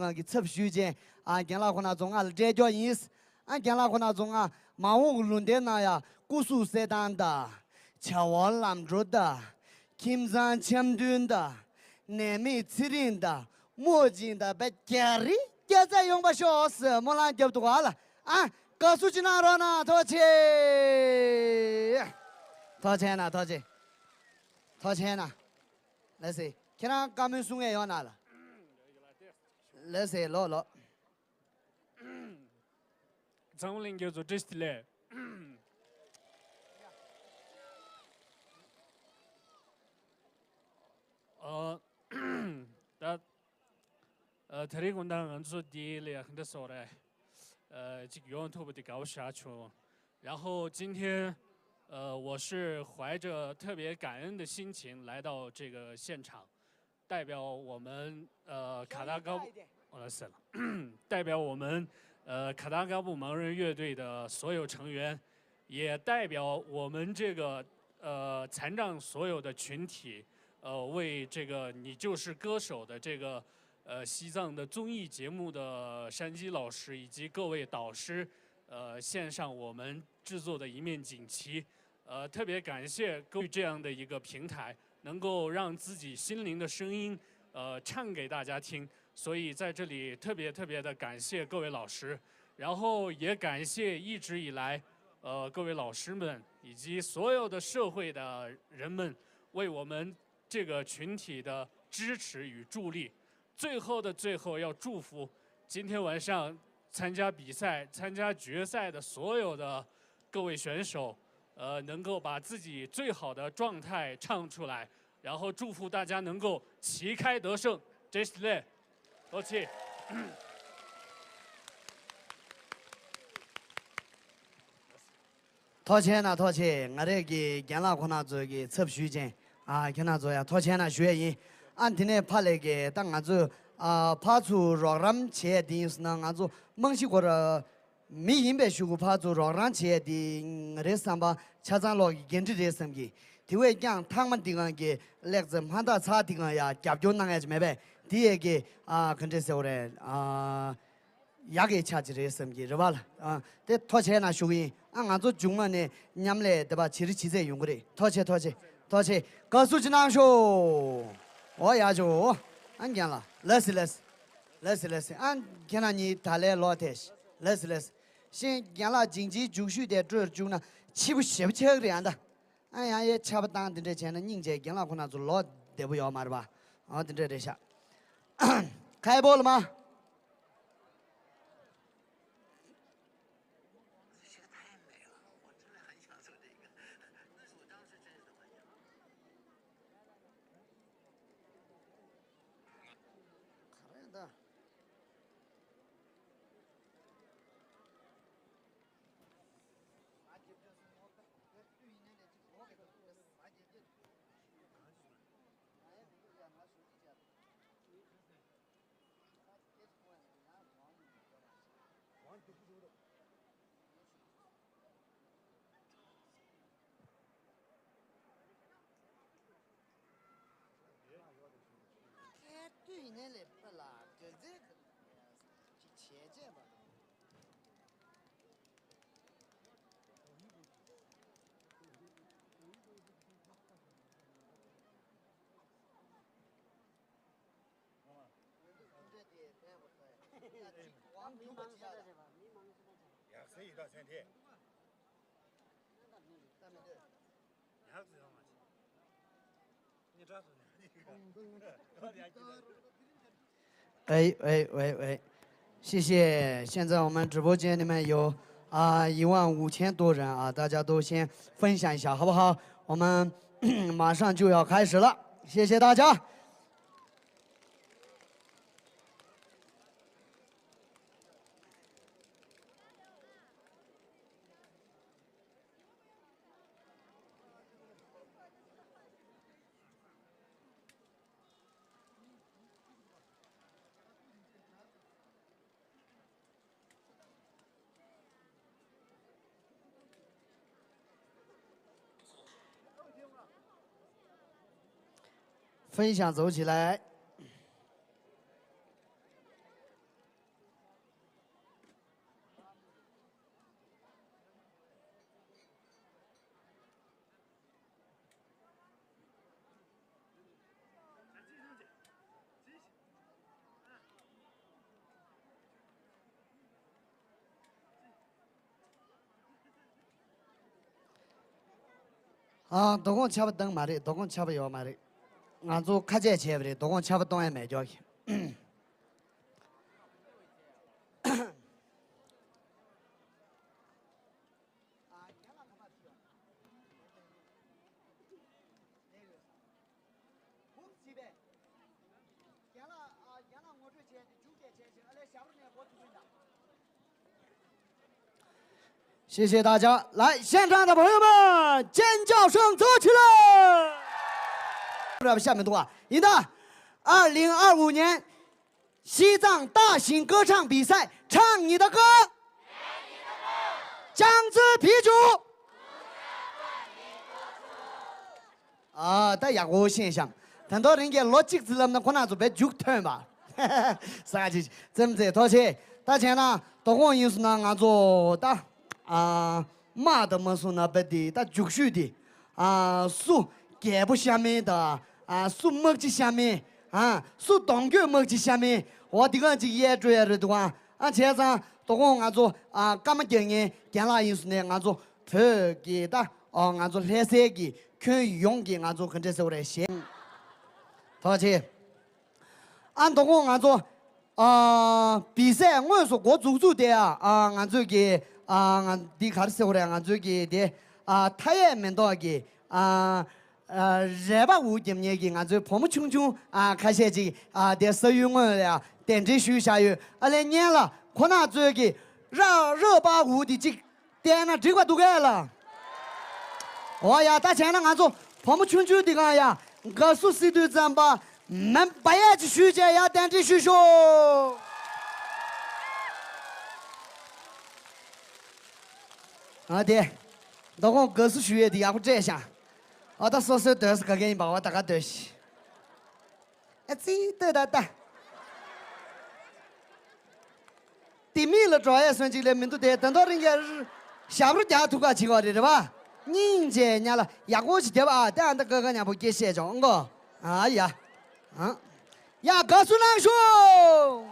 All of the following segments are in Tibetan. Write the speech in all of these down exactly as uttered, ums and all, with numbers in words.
ང་གི་ཚབ་ཞུས་བྱས། ཨ། རྒན་ལགས་ཁོ་ན་ཚོ་ང་ལ་སྤྲད་རྒྱུ་ཡིན། ཨ། རྒན་ལགས་ཁོ་ན་ཚོ་ང་མ་འོངས་ཀྱི་ལུང་བསྟན་ནང་ཡང་སྐུ་གཟུགས་གསལ་ཐང་དང་། བྱ་བ་ལམ་འགྲོ་དང་། ཁྱིམ་ཚང་འཆམ་མཐུན་དང་། ནད་མེད་ཚེ་རིང་དང་། སྨོས་ཅི་དང་བས་རྒྱ་རི་རྒྱ་ཚ་ཡོང་བ་ཤོག་ཟེར་སྨོན་ལམ་རྒྱབ་འདུག་ག་ལ། ཨ། དགའ་བསུ་ཅིག་གནང་རོགས་གནང་། ཐུགས་རྗེ་ཆེ། ཐུགས་རྗེ་གནང་། ཐུགས་རྗེ། ཐུགས་རྗེ་གནང་། ལགས་སེ། ཁྱེད་རང་བཀའ་མོལ་གསུང་མཁན་ཡོད་ན་ལ། ལགས་སེ། ལོག་ལོག། འཛམ་བུ་གླིང་རྒྱ་མཚོ་བཀྲ་ཤིས་བདེ་ལེགས། ཨ། ད། ཨ། དེ་རིང་དགོང་དག་ང་ཚོ་འདི་ལ་ཡ་ག་འདྲ་ཟེར་དགོས་རེད། ཨ། ཅིག་ཡོང་ཐུབ་པ་དེ་དགའ་པོ་ཞེ་དྲག་བྱུང་། 然后今天，呃，我是怀着特别感恩的心情来到这个现场，代表我们，呃，卡达高，我来死了，代表我们，呃，卡达高布盲人乐队的所有成员，也代表我们这个，呃，残障所有的群体，呃，为这个《你就是歌手》的这个，呃，西藏的综艺节目的山鸡老师以及各位导师，呃，献上我们制作的一面锦旗。呃，特别感谢各位这样的一个平台，能够让自己心灵的声音，呃，唱给大家听。所以在这里特别特别的感谢各位老师，然后也感谢一直以来，呃，各位老师们以及所有的社会的人们为我们这个群体的支持与助力。最后的最后，要祝福今天晚上参加比赛、参加决赛的所有的各位选手，呃，能够把自己最好的状态唱出来，然后祝福大家能够旗开得胜。这是嘞，多谢。 ཐུགས་རྗེ་གནང་། ཐུགས་རྗེ་ཆེ། ང་རའི་གི་རྒན་ལགས་ཁོ་ན་ཚོ་གི་ཚབ་ཞུས་བྱས། ཨ། ཁྱེད་རང་ཚོ་ཡང་ཐུགས་རྗེ་གནང་ཞུ་ཡས་ཡིན། ཨ། དེ་ནས་ཕར་ལས་ཀྱི་ད་ང་ཚོས། ཨ། ཕར་ཚུར་རོགས་རམ་བྱས་དེ་ཡིན་ཟེར་ན། ང་ཚོ་རྨང་གཞི་ཁོ་ར་མི་ཡིན་པའི་གཞུག་གུ་ཕར་ཚུར་རོགས་རམ་བྱས་དེ་ང་རའི་བསམ་པ་ཆ་ཚང་ལོག་གི་འགན་འཁྲི་རེད་བསམ་གི། དེ་བས་ཀྱང་ཐང་མ་འདི་གང་གི་ལེགས་ཙམ་མ་འདག་ཚ་འདི་གང་ཡང་རྒྱབ་སྐྱོར་གནང་ཡ་ཅིག་མེད་པས། དེ་ཡས་ཀྱི། ཨ། ག་འདྲས་ཟེར་བ་རེད། ཨ། ཡག་གི་ཆ་ཅིག་རེད་བསམ་གྱི་རེད་བ་ལ། ཨ། དེ་ཐུགས་རྗེ་ཆེ་གནང་ཞུ་གི་ཡིན། ཨ། ང་ཚོ་མཇུག་མ་ནས་མཉམ་ལས་དེ་བ་བྱེད་རི་བྱེད་ཚད་ཡོང་གི་རེད། ཐུགས་རྗེ་ཆེ། ཐུགས་རྗེ་ཆེ། ཐུགས་རྗེ་ཆེ། དགའ་བསུ་ཅིག་གནང་ཤོག། འོ་ཡག་ཅོ། ཨ། རྒན་ལགས། ལགས་སེ་ལགས་སེ། ལགས་སེ་ལགས་སེ། ཨ། ཁྱེད་རང་གཉིས་ད་ལན་ལོག་ཐལ། ལགས་སེ་ལགས་སེ། ཤེས། རྒན་ལགས་ཇིང་ཇིའི་རྒྱུགས་ཤུལ་དེ་སྤྲོད་བཅུག་ན་ཕྱི་པོ་ཞེ་པོ་ཆགས་ཀྱི་རེད་ཨ། ད། ཨ། ཡང་ཡའི་ཆར་པ་བཏང་དེ་འདྲས་བྱས་ན་སྙིང་རྗེ། རྒན་ལགས་ཁོ་ན་ཚོ་ལོག་བདེ་པོ་ཡོད་མ་རེད་པ། ཨ། དེ་འདྲས་རེད་ཤག་ཁ་ཡ་པོ་ལ་མ། ག་རེ་ད། ཁལ་དུ་ཡིན་ནའི་ལས་པ་ལ་དགའ་ཚལ་གྱི་ཅིག་བྱས་རྗེས་པ། ཡག་སེ་ཡི་ད་སེང་ཐེ།喂喂喂喂，谢谢。现在我们直播间里面有啊，一万五千多人啊，大家都先分享一下，好不好？我们马上就要开始了，谢谢大家。分享走起来。ཨ། དོ་དགོང་ཆར་པ་བཏང་མ་རེད། དོ་དགོང་ཆར་པ་ཡོད་མ་རེད། ང་ཚོ་ཁ་ཆད་བྱས་པ་རེད། དོ་དགོང་ཆར་པ་གཏོང་ཡ་མེད་ཀྱོག་གི།谢谢大家。来，现场的朋友们，尖叫声走起来！下面的话，你的二零二五年西藏大型歌唱比赛，唱你的歌，江之啤酒。 ཨ། ད་ཡག་པོ་ཤེས་ཤག་ད་དོ་རིང་གི་ལོ་གཅིག་ཙམ་ལབ་ན་ཁོ་རང་ཚོ་བས་རྒྱུགས་ཐོན་པ། ས་ཅིག་ཙམ་ཙེ་ཐོ་ཆེ། ད་བྱས་ན་དོ་དགོང་ཡིན་སོང་ན་ང་ཚོ་ད། ཨ། དམག་ད་མ་སོང་ན་བས་དེ་ད་རྒྱུགས་ཤུལ་དེ། ཨ། སུ་རྒྱལ་པོ་ཤ་མེད་ད། ཨ། སུ་དམག་སྤྱི་ཤ་མེད། ཨ། སུ་གདོང་གོས་དམག་སྤྱི་ཤ་མེད། འོ་དེ་གང་ཅིག་གཡས་སྤྲོད་ཡ་རེད་འདུག་ཨ། ཨ། བྱས་ཙང་དོ་དགོང་ང་ཚོ། ཨ། སྐར་མ་བརྒྱབ་མཁན་རྒན་ལགས་ཡིན་སོང་ནས་ང་ཚོ། བོད་ཀྱི་ད། ཨ། ང་ཚོ་ལྷ་སའི་གི་ཁྱོན་ཡོངས་ཀྱི་ང་ཚོ་ག་འདྲ་ཟེར་བ་རེད་ཞེས། ཐུགས་རྗེ་ཆེ། ཨ། དོ་དགོང་ང་ཚོ། ཨ། བི་སེ་དངོས་སུ་འགོ་འཛུགས་ཚུགས་དེ། ཨ། ང་ཚོས་ཀྱི། ཨ། ང་འདི་ག་རེ་ཟེར་བ་རེད། ང་ཚོས་ཀྱི་དེ། ཨ། མཐའ་ཡས་མེ་ཏོག་གི། ཨ། ཨ། རལ་པ་འུར་རྒྱབ་མཁན་གྱི་ང་ཚོའི་བུ་མོ་ཆུང་ཆུང་། ཨ། ཁ་ཤས་ཅིག་ཨ། དེ་ས་ཡུལ་དངོས་ལ་གདན་འདྲེན་ཞུས་བཞག་ཡོད། ཨ་ལས་སྔོན་ལ་ཁོ་ན་ཚོས་ཀྱི་ར་རོ་པ་འུར་དེ་ཅིག་བལྟས་ན་འགྲིག་པ་འདུག་གས་ལ། འོ་ཡ། ད་བྱས་ན་ང་ཚོ་བུ་མོ་ཆུང་ཆུང་འདི་གང་ཡ། དགའ་བསུ་སི་དུས་ཙམ་པ་མེ་འབར་ཡ་ཅིག་ཞུས་བྱས་ཡ་གདན་འདྲེན་ཞུས་ཤོག་ཨ། དེ། དོ་དགོང་དགའ་བསུ་ཞུ་ཡས་དེ་ཡག་པོ་སྤྲད་ཤག་ཨ། ད་སོ་སོའི་སྡོད་ས་ག་གེ་ཡིན་པ་བ་ད་ག་སྡོད་ཤི། ཨ་ཙི་ལྟོས་ད་ལྟ། དེ་མིག་ལ་འགྲོ་ཡས་སོན་ཅིག་ལས་མི་འདུག་དེ་ད་དོ་རིང་གི་ཞབས་བྲོ་རྒྱག་ཐུབ་ག་བྱེད་ག་རེད་རེད་བ། སྙིང་རྗེ་ཉ་ལ་ཡག་པོ་ཞིག་རྒྱབ་ཨ། དེ་ཨ་ད་ཀ་ཀ་ཉ་པོ་སྐད་བཤད་ཆོག་ཨང་གོ། ཨ་ཡ། ཨ། ཡ་དགའ་བསུ་གནང་ཤོག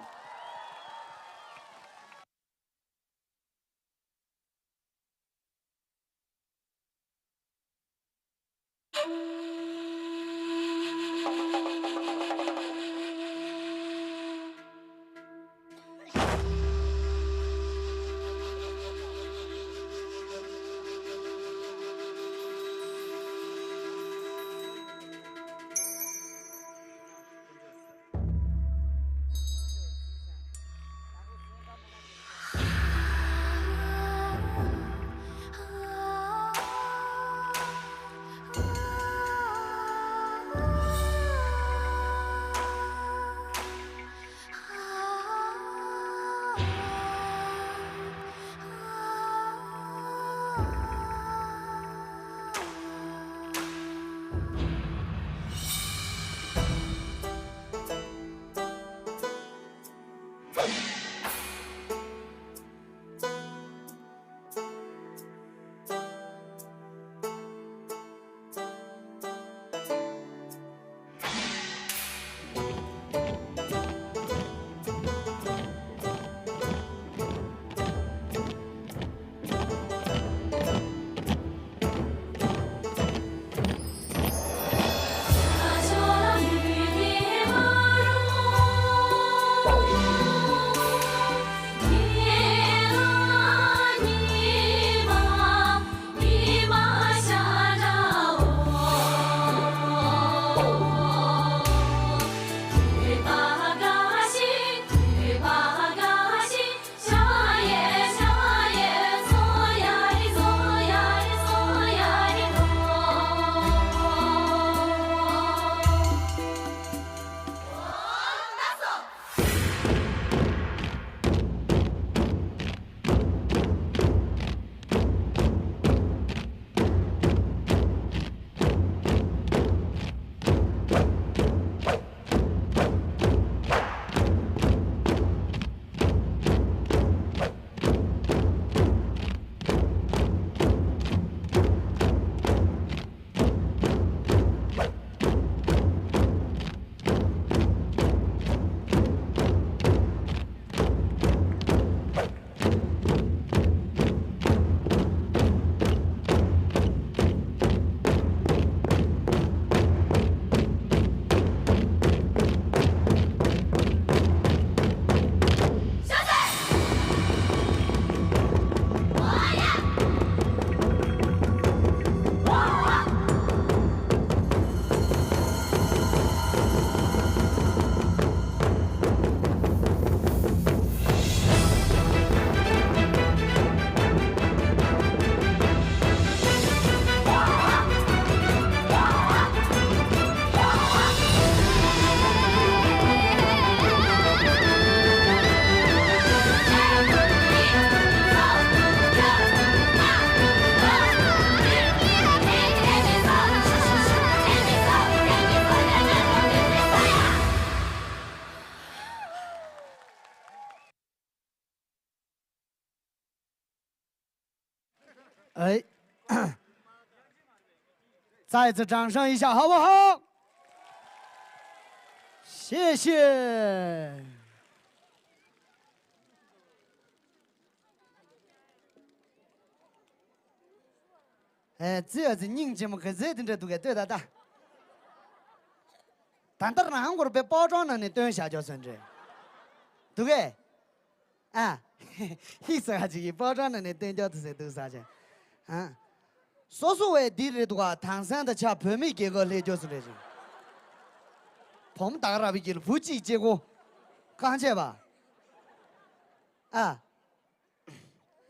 哎，再次掌声一下，好不好？谢谢。哎，这是宁节目可热的这都给对的的。ད་ལྟ་རང་གོར་པའི་པོ་ཀྲང་ནང་ནས་སྟོན་བྱ་ཆོག་ཟེར་འདྲེ། འདུག་གས། ཨ། ཧི་ས་ཧ་ཅིག་གིས་པོ་ཀྲང་ནང་ནས་སྟོན་ཆོག་ཏུ་ཟེར་འདུག་ས་ཆེ། ཨ། སོ་སོ་བས་འདི་རེད་འདུག་ག། དྭངས་སང་ད་ཆ་བོད་མི་རྒྱལ་ཁབ་ལྷེ་ཆོག་ཟེར་འདྲེ་ཅིག། བུ་མོ་ད་ག་ར་བའི་གི་བུ་གཅིག་གཅིག་གོ། རྐང་བྱས་པ། ཨ།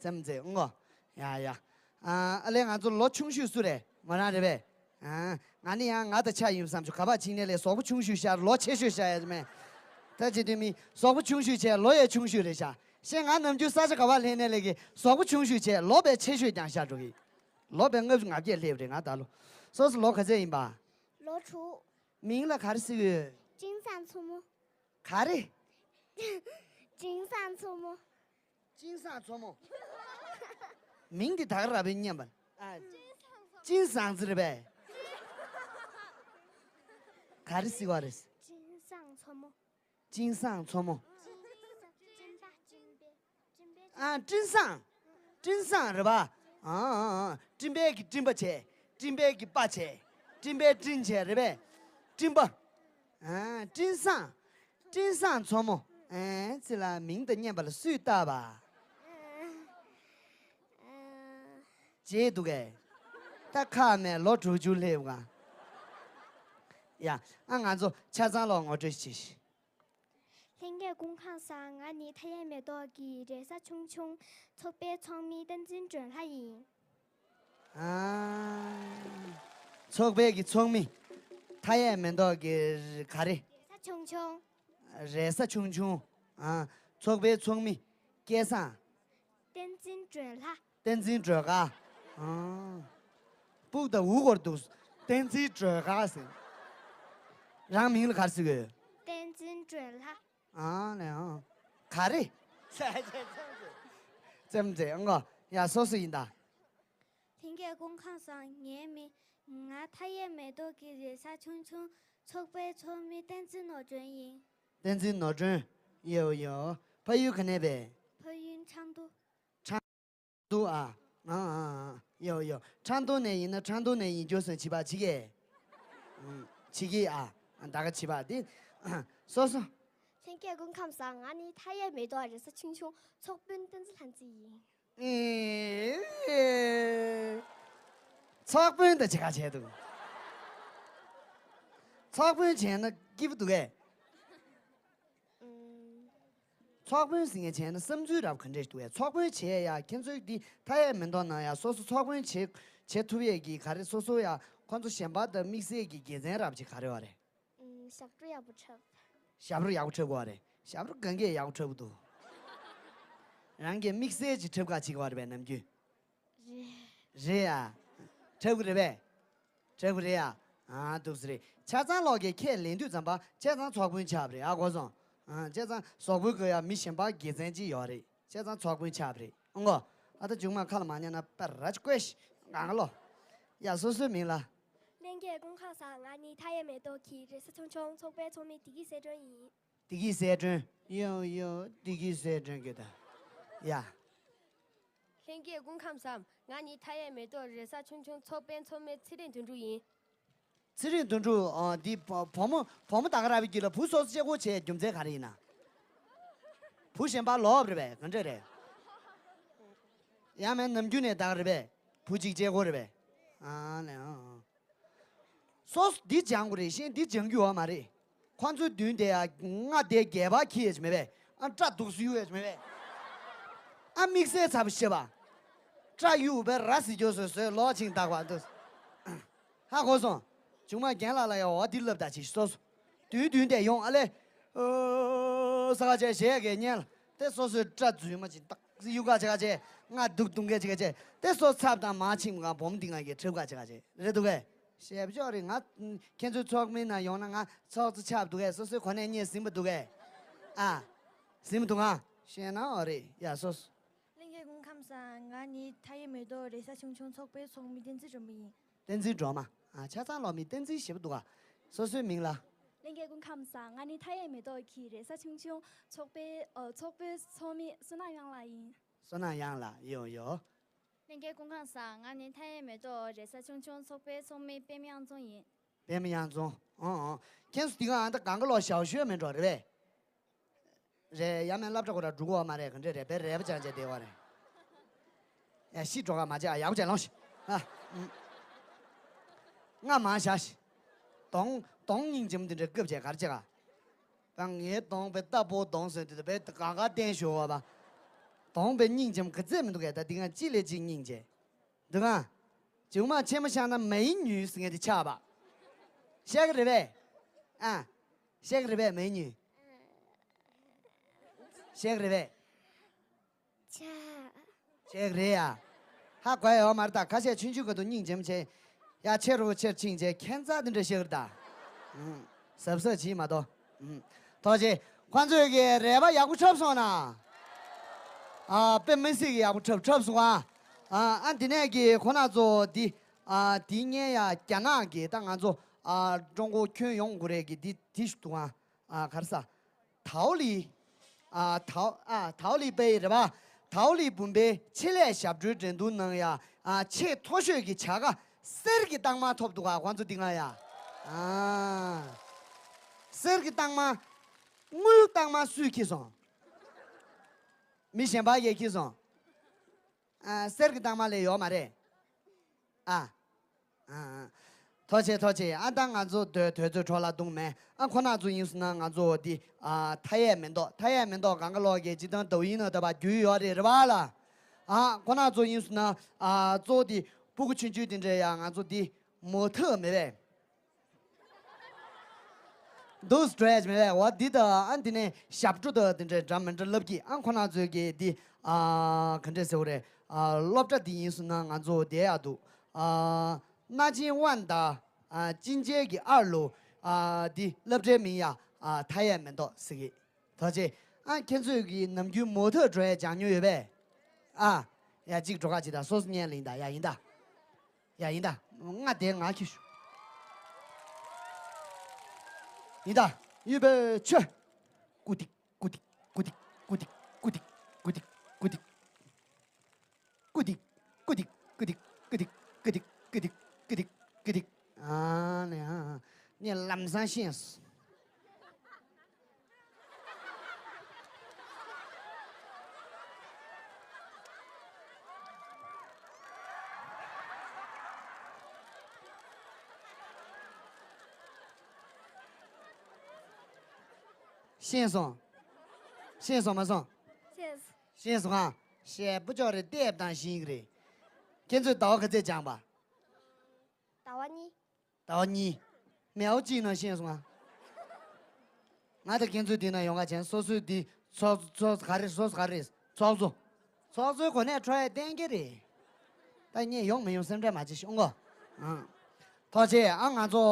ཙམ་ཙེ་ཨུང་གོ། ཡ་ཡ། ཨ་ཨ་ལས་ང་ཚོ་ལོ་ཆུང་ཤོས་སུ་རེད། མོ་རང་རེད་པས། ཨ་ང་ནི་ཡང་ང་དང་ཆ་ཡིན་བསམ་ཆུ་ག་པ་ཕྱིན་ནས་ལས་གཟུགས་པོ་ཆུང་ཤོས་ཤར་ལོ་ཆེ་ཤོས་ཤར་ཡ་མེད། ད་ཅི་དུས་མི་གཟུགས་པོ་ཆུང་ཤོས་བྱས་ལོ་ཡ་ཆུང་ཤོས་རེད་ཤག། ཤེས་ང་ནམ་རྒྱུན་ས་ཆ་ག་པ་ལྷན་ནས་ལས་ཀྱི་གཟུགས་པོ་ཆུང་ཤོས་བྱས་ལོ་པའི་ཆེ་ཤོས་ཀྱང་ཤར་འགྲོ་གི། ལོ་པའི་ལྔ་བཅུ་ང་བརྒྱད་སླེབས་རེད་ང་ད་ལོ། སོ་སོ་ལོ་ག་ཚད་ཡིན་པ། ལོ་དྲུག། མིང་ལ་ག་རེ་ཟེར་གི་ཡོད། ཅིན་སང་མཚོ་མོ། ག་རེ། ཅིན་སང་མཚོ་མོ། ཅིན་སང་མཚོ་མོ། མིང་འདི་ད་ག་ར་བའི་སྙན་པ། ཨ། ཅིན་སང་ཟེར་པས། ག་རེ་ཟེར་བ་རེད། ཅིན་སང་མཚོ་མོ། ཅིན་སང་མཚོ་མོ། ཅིན་པ་ཅིན་པེ། ཨ་སྤྲིན་བཟང་། སྤྲིན་བཟང་རེད་པ། ཨ་ཨ་ཨ་སྤྲིན་པའི་གི་སྤྲིན་པ་བྱས། སྤྲིན་པའི་གི་པ་བྱས། སྤྲིན་པའི་སྤྲིན་བྱས་རེད་པས། སྤྲིན་པ། ཨ་སྤྲིན་བཟང་། སྤྲིན་བཟང་མཚོ་མོ། ཨེ་ཙི་ལ་མིང་དང་མཉམ་པ་ལ་སུས་བཏགས་པ། བརྗེད་འདུག་གས། ད་ཁག་མེད་ལོ་དྲུག་ཅུ་སླེབས་ག། ཡ། ཨ་ང་ཚོ་ཆ་ཚང་ལོག་ངོ་སྤྲོད་བྱེད། ལྷན་རྒྱས་སྐུ་ཁམས་བཟང་། ང་ནི་མཐའ་ཡས་མེ་ཏོག་གི་རེས་གཟའ་ཆུང་ཆུང་ཚོགས་པའི་ཚོགས་མི་བསྟན་འཛིན་སྒྲོན་ལྷ་ཡིན། ཨ། ཚོགས་པའི་གི་ཚོགས་མི། མཐའ་ཡས་མེ་ཏོག་གི་ག་རེ། རེས་གཟའ་ཆུང་ཆུང་། རེས་གཟའ་ཆུང་ཆུང་། ཨ། ཚོགས་པའི་ཚོགས་མི། སྐལ་བཟང་། བསྟན་འཛིན་སྒྲོན་ལྷ། བསྟན་འཛིན་སྒྲོལ་དཀར། ཨ། སྤུག་དང་འུ་གོར་འདུག། བསྟན་འཛིན་སྒྲོལ་དཀར་ཟེར། རང་མིང་ལ་ག་རེ་ཟེར་གི་ཡོད། བསྟན་འཛིན་སྒྲོལ་ལྷ། ཨ་ནས་ཨ། ག་རེ། ཙམ་ཙེ་ཨང་གོ། ཡ་སོ་སོ་ཡིན་ད། ལྷན་རྒྱས་སྐུ་ཁམས་བཟང་། ངའི་མིང་། ང་མཐའ་ཡས་མེ་ཏོག་གི་རེས་གཟའ་ཆུང་ཆུང་ཚོགས་པའི་ཚོགས་མི་བསྟན་འཛིན་ནོར་སྒྲོན་ཡིན། བསྟན་འཛིན་ནོར་སྒྲོན། ཡོ་ཡོ། ཕ་ཡུལ་ག་ནས་པས། ཕ་ཡུལ་ཁྲང་ཏུའུ། ཁྲང་ཏུའུ་ཨ། ཨ་ཨ་ཨ། ཡོ་ཡོ། ཁྲང་ཏུའུ་ནས་ཡིན་ན་ཁྲང་ཏུའུ་ནས་ཡིན་རྒྱུ་སོང་བྱིས་པ་བྱེད་ཀྱི། ཨུམ། བྱེད་ཀྱི་ཨ། ད་ག་བྱིས་པ་དེ། སོ་སོ། ལྷན་རྒྱས་སྐུ་ཁམས་བཟང་། ང་ནི་མཐའ་ཡས་མེ་ཏོག་རེས་གཟའ་ཆུང་ཆུང་ཚོགས་དཔོན་བསྟན་འཛིན་ལྷ་མཛེས་ཡིན། ཨེ། ཚོགས་དཔོན་དང་བྱེད་ཁ་བྱས་འདུག། ཚོགས་དཔོན་བྱས་ན་སྐྱིད་པོ་འདུག་གས། ཨུམ། ཚོགས་དཔོན་ཟེར་མཁན་བྱས་ན་བསམ་ཚུལ་རབ་ག་འདྲས་འདུག་གས། ཚོགས་དཔོན་བྱས་ཡ་ཁྱེད་ཚོའི་འདི་མཐའ་ཡས་མེ་ཏོག་ནང་ཡ་སོ་སོ་ཚོགས་དཔོན་བྱེད་བྱེད་ཐུབ་ཡས་ཀྱི་ག་རེ་སོ་སོ་ཡ་ཁོ་ཚོ་གཞན་པ་དང་དམིགས་བསལ་གྱི་དགེ་མཚན་རབ་ཅིག་ག་རེ་བ་རེད། ཨུམ། ཞབས་བྲོ་ཡག་པོ་འཁྲབ། ཞབས་བྲོ་ཡག་པོ་འཁྲབ་དགོས་པ་རེད། ཞབས་བྲོ་གང་གས་ཡག་པོ་འཁྲབ་ཀྱི་འདུག། རང་གིས་དམིགས་བསལ་གྱི་འཁྲབ་ཁ་བྱེད་དགོས་པ་རེད་པས་ནམ་རྒྱུན། རེད། རེད་ཡ། འཁྲབ་ཀྱི་རེད་པས། འཁྲབ་ཀྱི་རེད་ཡ། ཨ་འདུག་སེ་རེད། ཆ་ཚང་ལོག་གིས་ཁས་ལེན་དུས་ཙམ་པ་ཆ་ཚང་ཚོགས་དཔོན་ཆགས་པ་རེད་ཨ་གོ་སོང་། ཨ་ཆ་ཚང་གཟུགས་པོའི་གོ་ཡ་མི་གཞན་པ་དགེ་མཚན་ཅིག་ཡོད་རེད། བྱས་ཙང་ཚོགས་དཔོན་ཆགས་པ་རེད་ཨང་གོ། ཨ་ད་མཇུག་མ་ཁ་ལ་མ་ཉན་ན་པ་ར་ཅི་ཀོས་ང་ལོ། ཡ་སོ་སོའི་མིང་ལ། ལྷན་རྒྱས་སྐུ་ཁམས་བཟང་། ང་ནི་མཐའ་ཡས་མེ་ཏོག་གི་རེས་གཟའ་ཆུང་ཆུང་ཚོགས་པའི་ཚོགས་མི་བདེ་སྐྱིད་གསལ་སྒྲོན་ཡིན། བདེ་སྐྱིད་གསལ་སྒྲོན། ཡོ་ཡོ་བདེ་སྐྱིད་གསལ་སྒྲོན་གྱི་ད། ཡ། ལྷན་རྒྱས་སྐུ་ཁམས་བཟང་། ང་ནི་མཐའ་ཡས་མེ་ཏོག་རེས་གཟའ་ཆུང་ཆུང་ཚོགས་པའི་ཚོགས་མི་ཚེ་རིང་དོན་གྲུབ་ཡིན། ཚེ་རིང་དོན་གྲུབ། ཨ་འདི་བུ་བུ་མོ་བུ་མོ་ད་ག་ར་བའི་རྒྱུད་ལ་བུ་སོ་སོ་གཅིག་པོ་བྱས་རྒྱུ་མཚན་ག་རེ་ཡིན་ན། བུ་གཞན་པ་ལོག་རེད་པས་ག་འདྲ་རེད། ཡང་མིན་ནམ་རྒྱུན་ནས་ད་ག་རེད་པས། བུ་གཅིག་གཅིག་པོ་རེད་པས། ཨ་ནས་ཨ་ཨ། སོ་སོ་འདི་སྦྱང་དགོས་རེད་ཤེས་འདི་སྦྱང་རྒྱུ་ཡོད་མ་རེད། ཁོ་ཚོའི་མདུན་དེ་ཡ་ལྔ་དེ་བརྒྱད་པ་ཁྱི་ཡས་མེད་པས། ཨ་སྐྲ་འདུག་སུ་གཡུག་ཡས་མེད་པས། ཨ་དམིགས་བསལ་ཚ་པོ་ཤེས་པ། སྐྲ་གཡུག་པའི་ར་སི་རྒྱོ་སོ་སོའི་ལོག་ཆིང་བཏགས་པ་འདུག། ཧ་གོ་སོང་། ཆུང་མ་རྒན་ལགས་ལ་ཡ་འོ་འདི་ལབ་ད་ཅིག་སོ་སོ། མདུན་མདུན་དེ་ཡོང་ཨ་ལེ། ཨོ་ས་ག་ཅེ་ཞེས་གས་ཉན་ལ། དེ་སོ་སོའི་སྐྲ་འཛུལ་མ་ཅིག་ཏག་གཡུག་ག་ཅེ་ག་ཅེ། ང་འདུག་འདུག་གས་ཅེ་ག་ཅེ། དེ་སོ་ཚབ་དང་མ་ཆིང་ག་བོམ་འདི་ང་གི་ཁྲིབ་ག་ཅེ་ག་ཅེ་རེད་འདུག་གས། ཞེ་པོ་ཅོག་རེད། ང་ཁྱེད་ཚོའི་ཚོགས་མི་ན་ཡོང་ན་ང་ཚོགས་གཙོ་ཆགས་འདུག་གས། སོ་སོའི་གོ་གནས་རྙེད་ཟིན་པ་འདུག་གས། ཨ། ཟིན་པ་འདུག་ང་ཤེས་ན་འོ་རེད་ཡ་སོ་སོ། ལྷན་རྒྱས་སྐུ་ཁམས་ ང་ནི་མཐའ་ཡས་མེ་ཏོག་རེས་གཟའ་ཆུང་ཆུང་ཚོགས་པའི་ཚོགས་མི་བསྟན་འཛིན་སྒྲོལ་མ་ཡིན། བསྟན་འཛིན་སྒྲོལ་མ། ཨ། ཆ་ཚང་ལོ་མི་བསྟན་འཛིན་ཞེ་པོ་འདུག་ག་སོ་སོའི་མིང་ལ། ལྷན་རྒྱས་སྐུ་ཁམས་བཟང་། ང་ནི་མཐའ་ཡས་མེ་ཏོག་གི་རེས་གཟའ་ཆུང་ཆུང་ཚོགས་པའི་ཨ་ཚོགས་པའི་ཚོགས་མི་བསོད་ནམས་གཡང་ལགས་ཡིན། བསོད་ནམས་གཡང་ལགས། ཡོ་ཡོ། ལྷན་རྒྱས་སྐུ་ཁམས་བཟང་། ང་ནི་མཐའ་ཡས་མེ་ཏོག་རེས་གཟའ་ཆུང་ཆུང་ཚོགས་པའི་ཚོགས་མི་པད་མ་གཡང་འཛོམས་ཡིན། པད་མ་གཡང་འཛོམས། ཨོ་ཨོ། ཁྱེད་ཚོ་འདི་ག་ཨ་ད་གང་ག་ལོ་ཞའོ་ཞུས་མེད་འགྲོ་རེད་པས། རེད། ཡ་མེད་སློབ་གྲྭ་ཁོ་ར་འགྲོ་གི་ཡོད་མ་རེད། ག་འདྲས་རེད་པས། རལ་པ་བཅང་བྱས་བསྡད་ཡོད་རེད། ཡ་ཤི་འགྲོ་ག་མ་བྱེད་ཨ། ཡག་པོ་བྱས་ལོངས་ཤིག་ཨ། ཨུམ། ང་མ་བཞག་ཤིག་གདོང་གདོང་སྙིང་རྗེ་མོ་དེ་འདྲ་སྐབས་བྱས་ག་རེ་བྱེད་ག་ད་ངའི་གདོང་པའི་རྟ་ཕོ་གདོང་ཟེར་དུས་ད་པའི་ག་ག་བསྟན་ཞོར་བ་པ། གདོང་པའི་སྙིང་རྗེ་མོ་ག་ཚད་མི་འདུག་གས། ད་འདི་ང་གཅིག་ལས་གཅིག་སྙིང་རྗེ། འདུག་ག་ཇུག་མ་ཆེན་མོ་བཞག་ན་མ་ཡིན་ཉུལ་ཟེར་མཁན་དེ་ཆགས་པ། བཤད་གི་རེད་པས། ཨ། བཤད་གི་རེད་པས། མ་ཡིན་ཉུལ། བཤད་གི་རེད་པས། ཆ། བཤད་གི་རེད་ཡ། ཧ་གོ་ཡ་ཡོད་མ་རེད་ད། ཁ་ཤས་ཆུང་ཆུང་སྐབས་དུ་སྙིང་རྗེ་མོ་བྱས། ཡ་ཆེ་རུ་ཆེར་ཕྱིན་བྱས་ཁྱད་མཚར་དེ་འདྲ་བཤད་གི་རེད་ད། ཨུམ། གཟབ་གཟབ་བྱེད་མ་གཏོགས། ཨུམ། ཐུགས་རྗེ་ཆེ། ཁོང་ཚོས་ཀྱི་རལ་པ་ཡག་པོ་འཁྲབ་སོང་ན། ཨ། དཔེ་མི་སྲིད་ཀྱི་ཡག་པོ་འཁྲབ་འཁྲབ་སོང་ཨ། ཨ། ཨ་འདི་ནས་ཀྱི་ཁོ་ན་ཚོ་འདི། ཨ། འདི་སྔོན་ཡ་རྒྱ་ནག་གི་ད་ང་ཚོ། ཨ། ཀྲུང་གོ་ཁྱོན་ཡོངས་དགོས་རེད་ཀྱི་འདི་འདི་ཞིག་འདུག་ཨ། ཨ། ག་རེ་ཟ། ཐའོ་ལི། ཨ། ཐའོ། ཨ། ཐའོ་ལི་པའི་རེད་པ། ཐའོ་ལི་བུམ་པའི་ཆེད་ལས་ཞབས་བྲོའི་འགྲན་བསྡུར་ནང་ཡ། ཨ། ཆེས་མཐོ་ཤོས་ཀྱི་བྱ་དགའ་གསེར་གྱི་རྟགས་མ་ཐོབ་འདུག་ག་ཁོང་ཚོ་འདི་སྔ་ཡ། ཨ། གསེར་གྱི་རྟགས་མ། དངུལ་རྟགས་མ་སུས་འཁྱེར་སོང་། མི་གཞན་པ་གིས་འཁྱེར་སོང་། ཨ། གསེར་གྱི་རྟགས་མ་ལས་ཡོད་མ་རེད། ཨ། ཨ། ཨ། ཐུགས་རྗེ་ཆེ། ཐུགས་རྗེ་ཆེ། ཨ་ད་ང་ཚོ་དོ་དོལ་ཚོའི་འཕྲོ་ལ་བརྡུངས་མེད། ཨ་ཁོ་ན་ཚོ་ཡིན་སོང་ན་ང་ཚོ་འདི། ཨ། མཐའ་ཡས་མེ་ཏོག་མཐའ་ཡས་མེ་ཏོག་གང་ག་ལོག་གི་སྤྱི་བཏང་ཟླ་བ་ཡིན་ན་ད་བར་རྒྱུས་ཡོད་རེད་རེད་པ་ལ། ཨ་ཁོ་ན་ཚོ་ཡིན་སོང་ན། ཨ་གཙོ་བོ་འདི་སྤུ་གུ་ཆུང་ཆུང་དེ་འདྲས་ཡ་ང་ཚོ་འདི་མོ་ཐག་མེད་པས། འདུག་སེ་འགྲོ་ཡ་མེད་པས། འོ་འདི་དང་ཨ་འདི་ནས་ཞབས་བྲོ་དང་འདི་འདྲའི་འདྲ་མི་འདྲ་ལབ་ཀྱི། ཨ་ཁོ་ན་ཚོས་ཀྱི་འདི། ཨ་ག་འདྲས་ཟེར་བ་རེད། ཨ་སློབ་གྲྭ་འདི་ཡིན་སོང་ན་ང་ཚོ་བསྡད་ཡག་འདུག་ཨ་སྣ་ཆེན་དབང་དང་། ཨ་གཅིན་རྗེ་གི་ཨར་ལུ། ཨ་འདི་སློབ་གྲྭའི་མིང་ཡ། ཨ་མཐའ་ཡས་མེ་ཏོག་ཟེར་གི། ཐུགས་རྗེ་ཆེ། ཨ་ཁྱེད་ཚོས་ཀྱི་ནམ་རྒྱུན་མོ་ཐག་འགྲོ་ཡ་སྦྱང་མྱོང་ཡོད་པས། ཨ་ཡ་གཅིག་འགྲོ་ཁ་གཅིག་དང་སོ་སོ་ཉན་ལ་ཡིན་ད། ཡ་ཡིན་ད། ཡ་ཡིན་ད། ང་དེ་ང་ཁྱི་ཤུ། ཡིན་ད། ཡོད་པའི་ཆོས། ཀུ་ཏིག་ཀུ་ཏིག་ཀུ་ཏིག་ཀུ་ཏིག་ཀུ་ཏིག་ཀུ་ཏིག་ཀུ་ཏིག་ཀུ་ཏིག་ཀུ་ཏིག་ཀུ་ཏིག་ཀུ་ཏིག་ཀུ་ཏིག་ཀུ་ཏིག་ཀུ་ཏིག་ཀུ་ཏིག་ཨ་ནི་ཨ་ནི་ལམ་སང་ཤེས། ཤེས་སོང་། ཤེས་སོང་མ་སོང་། ཤེས། ཤེས་སོང་ཨ། ཤེས་པོ་ཅོག་རེ་ལྟས་དང་ཤེས་ཀྱི་རེད། ཁྱེད་ཚོས་ཟླ་བ་ག་ཚད་སྦྱངས་པ། ཟླ་བ་གཉིས། ཟླ་བ་གཉིས། མེའོ་གཅིག་ནང་ཤེས་སོང་ང་། ང་དང་ཁྱེད་ཚོའི་འདི་ན་ཡོང་ག་བྱས་སོ་སོའི་འདི་ཚོགས་ཚོགས་ག་རེ་སོ་སོ་ག་རེ་ཚོགས་གཙོ། ཚོགས་གཙོའི་གོ་གནས་འཕྲོག་ཡས་གཏན་འཁེལ་རེད། ད་ངས་ཡོང་མི་ཡོང་སེམས་ཁྲལ་མ་བྱེད་ཤོག་ཨང་གོ། ཨང་། ཐུགས་རྗེ་ཆེ། ཨ་ང་ཚོ་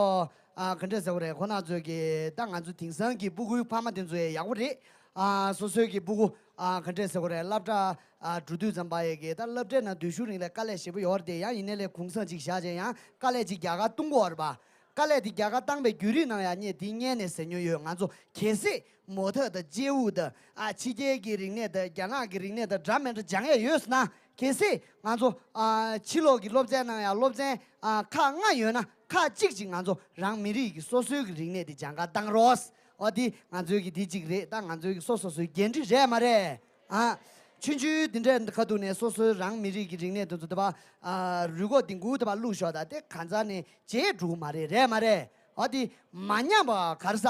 ཨ་ག་འདྲས་ཟེར་བ་རེད། ཁོ་ན་ཚོས་ཀྱི་ད་ང་ཚོ་དེང་སང་གི་སྤུ་གུའི་ཕ་མ་དེ་ཚོ་ཡང་ཡག་པོ་རེད། ཨ་སོ་སོའི་གི་སྤུ་གུ་ཨ་ག་འདྲས་ཟེར་བ་རེད། སློབ་གྲྭ་ཨ་འགྲོ་དུས་ཙམ་པ་ཡི་གི་ད་སློབ་གྲྭའི་ནང་སྡོད་ཤུགས་རིང་ལ་དཀའ་ལས་ཞེ་པོ་ཡོད་རེད་དེ། ཡང་ཡིན་ནའི་ལས་གུང་སེང་ཅིག་བཞག་བྱས་ཡང་དཀའ་ལས་ཅིག་རྒྱག་ག་གཏོང་གི་ཡོད་རེད་པ། དཀའ་ལས་དེ་རྒྱག་ག་བཏང་པའི་བརྒྱུད་རིམ་ནང་ཡང་ངས་དེ་སྔོན་ནས་ཟེར་མྱོང་ཡོད། ང་ཚོ་གལ་སྲིད་མོ་ཐག་དང་དཔྱད་དབུགས་དང་ཨ་ཕྱི་རྒྱལ་གྱི་རིག་གནས་དང་རྒྱ་ནག་གི་རིག་གནས་དང་འདྲ་མི་འདྲ་སྦྱང་ཡས་ཡོད་ཟེར་ན། གལ་སྲིད་ང་ཚོ་ཨ་ཕྱི་ལོགས་ཀྱི་སློབ་ཚན་ནང་ཡང་སློབ་ཚན་ཨ་ཁག་ལྔ་ཡོད་ན་ཁག་གཅིག་ཅིག་ང་ཚོ་རང་མི་རིགས་ཀྱི་སོ་སོའི་གི་རིག་གནས་དེ་སྦྱང་ག་བཏང་རོགས། འོ་དེ་ང་ཚོའི་གི་དེ་གཅིག་རེད། ད་ང་ཚོའི་གི་སོ་སོ་སོའི་འགན་འཁྲི་རེད་མ་རེད། ཨ། ཆུང་ཆུང་འདི་འདྲའི་ཁ་ཐུག་ནས་སོ་སོའི་རང་མི་རིགས་ཀྱི་རིག་གནས་དེ་ཚོ་དེ་པ། ཨ། རུས་ཁོག་ལྡིང་གུ་དེ་པ་བླུགས་ཞོག་ད་དེ་གང་ཟག་ནས་བརྗེད་འགྲོ་གི་མ་རེད། རེད་མ་རེད། ཨ་དེ་མ་ཉམས་པ་ག་རེ་ཟ།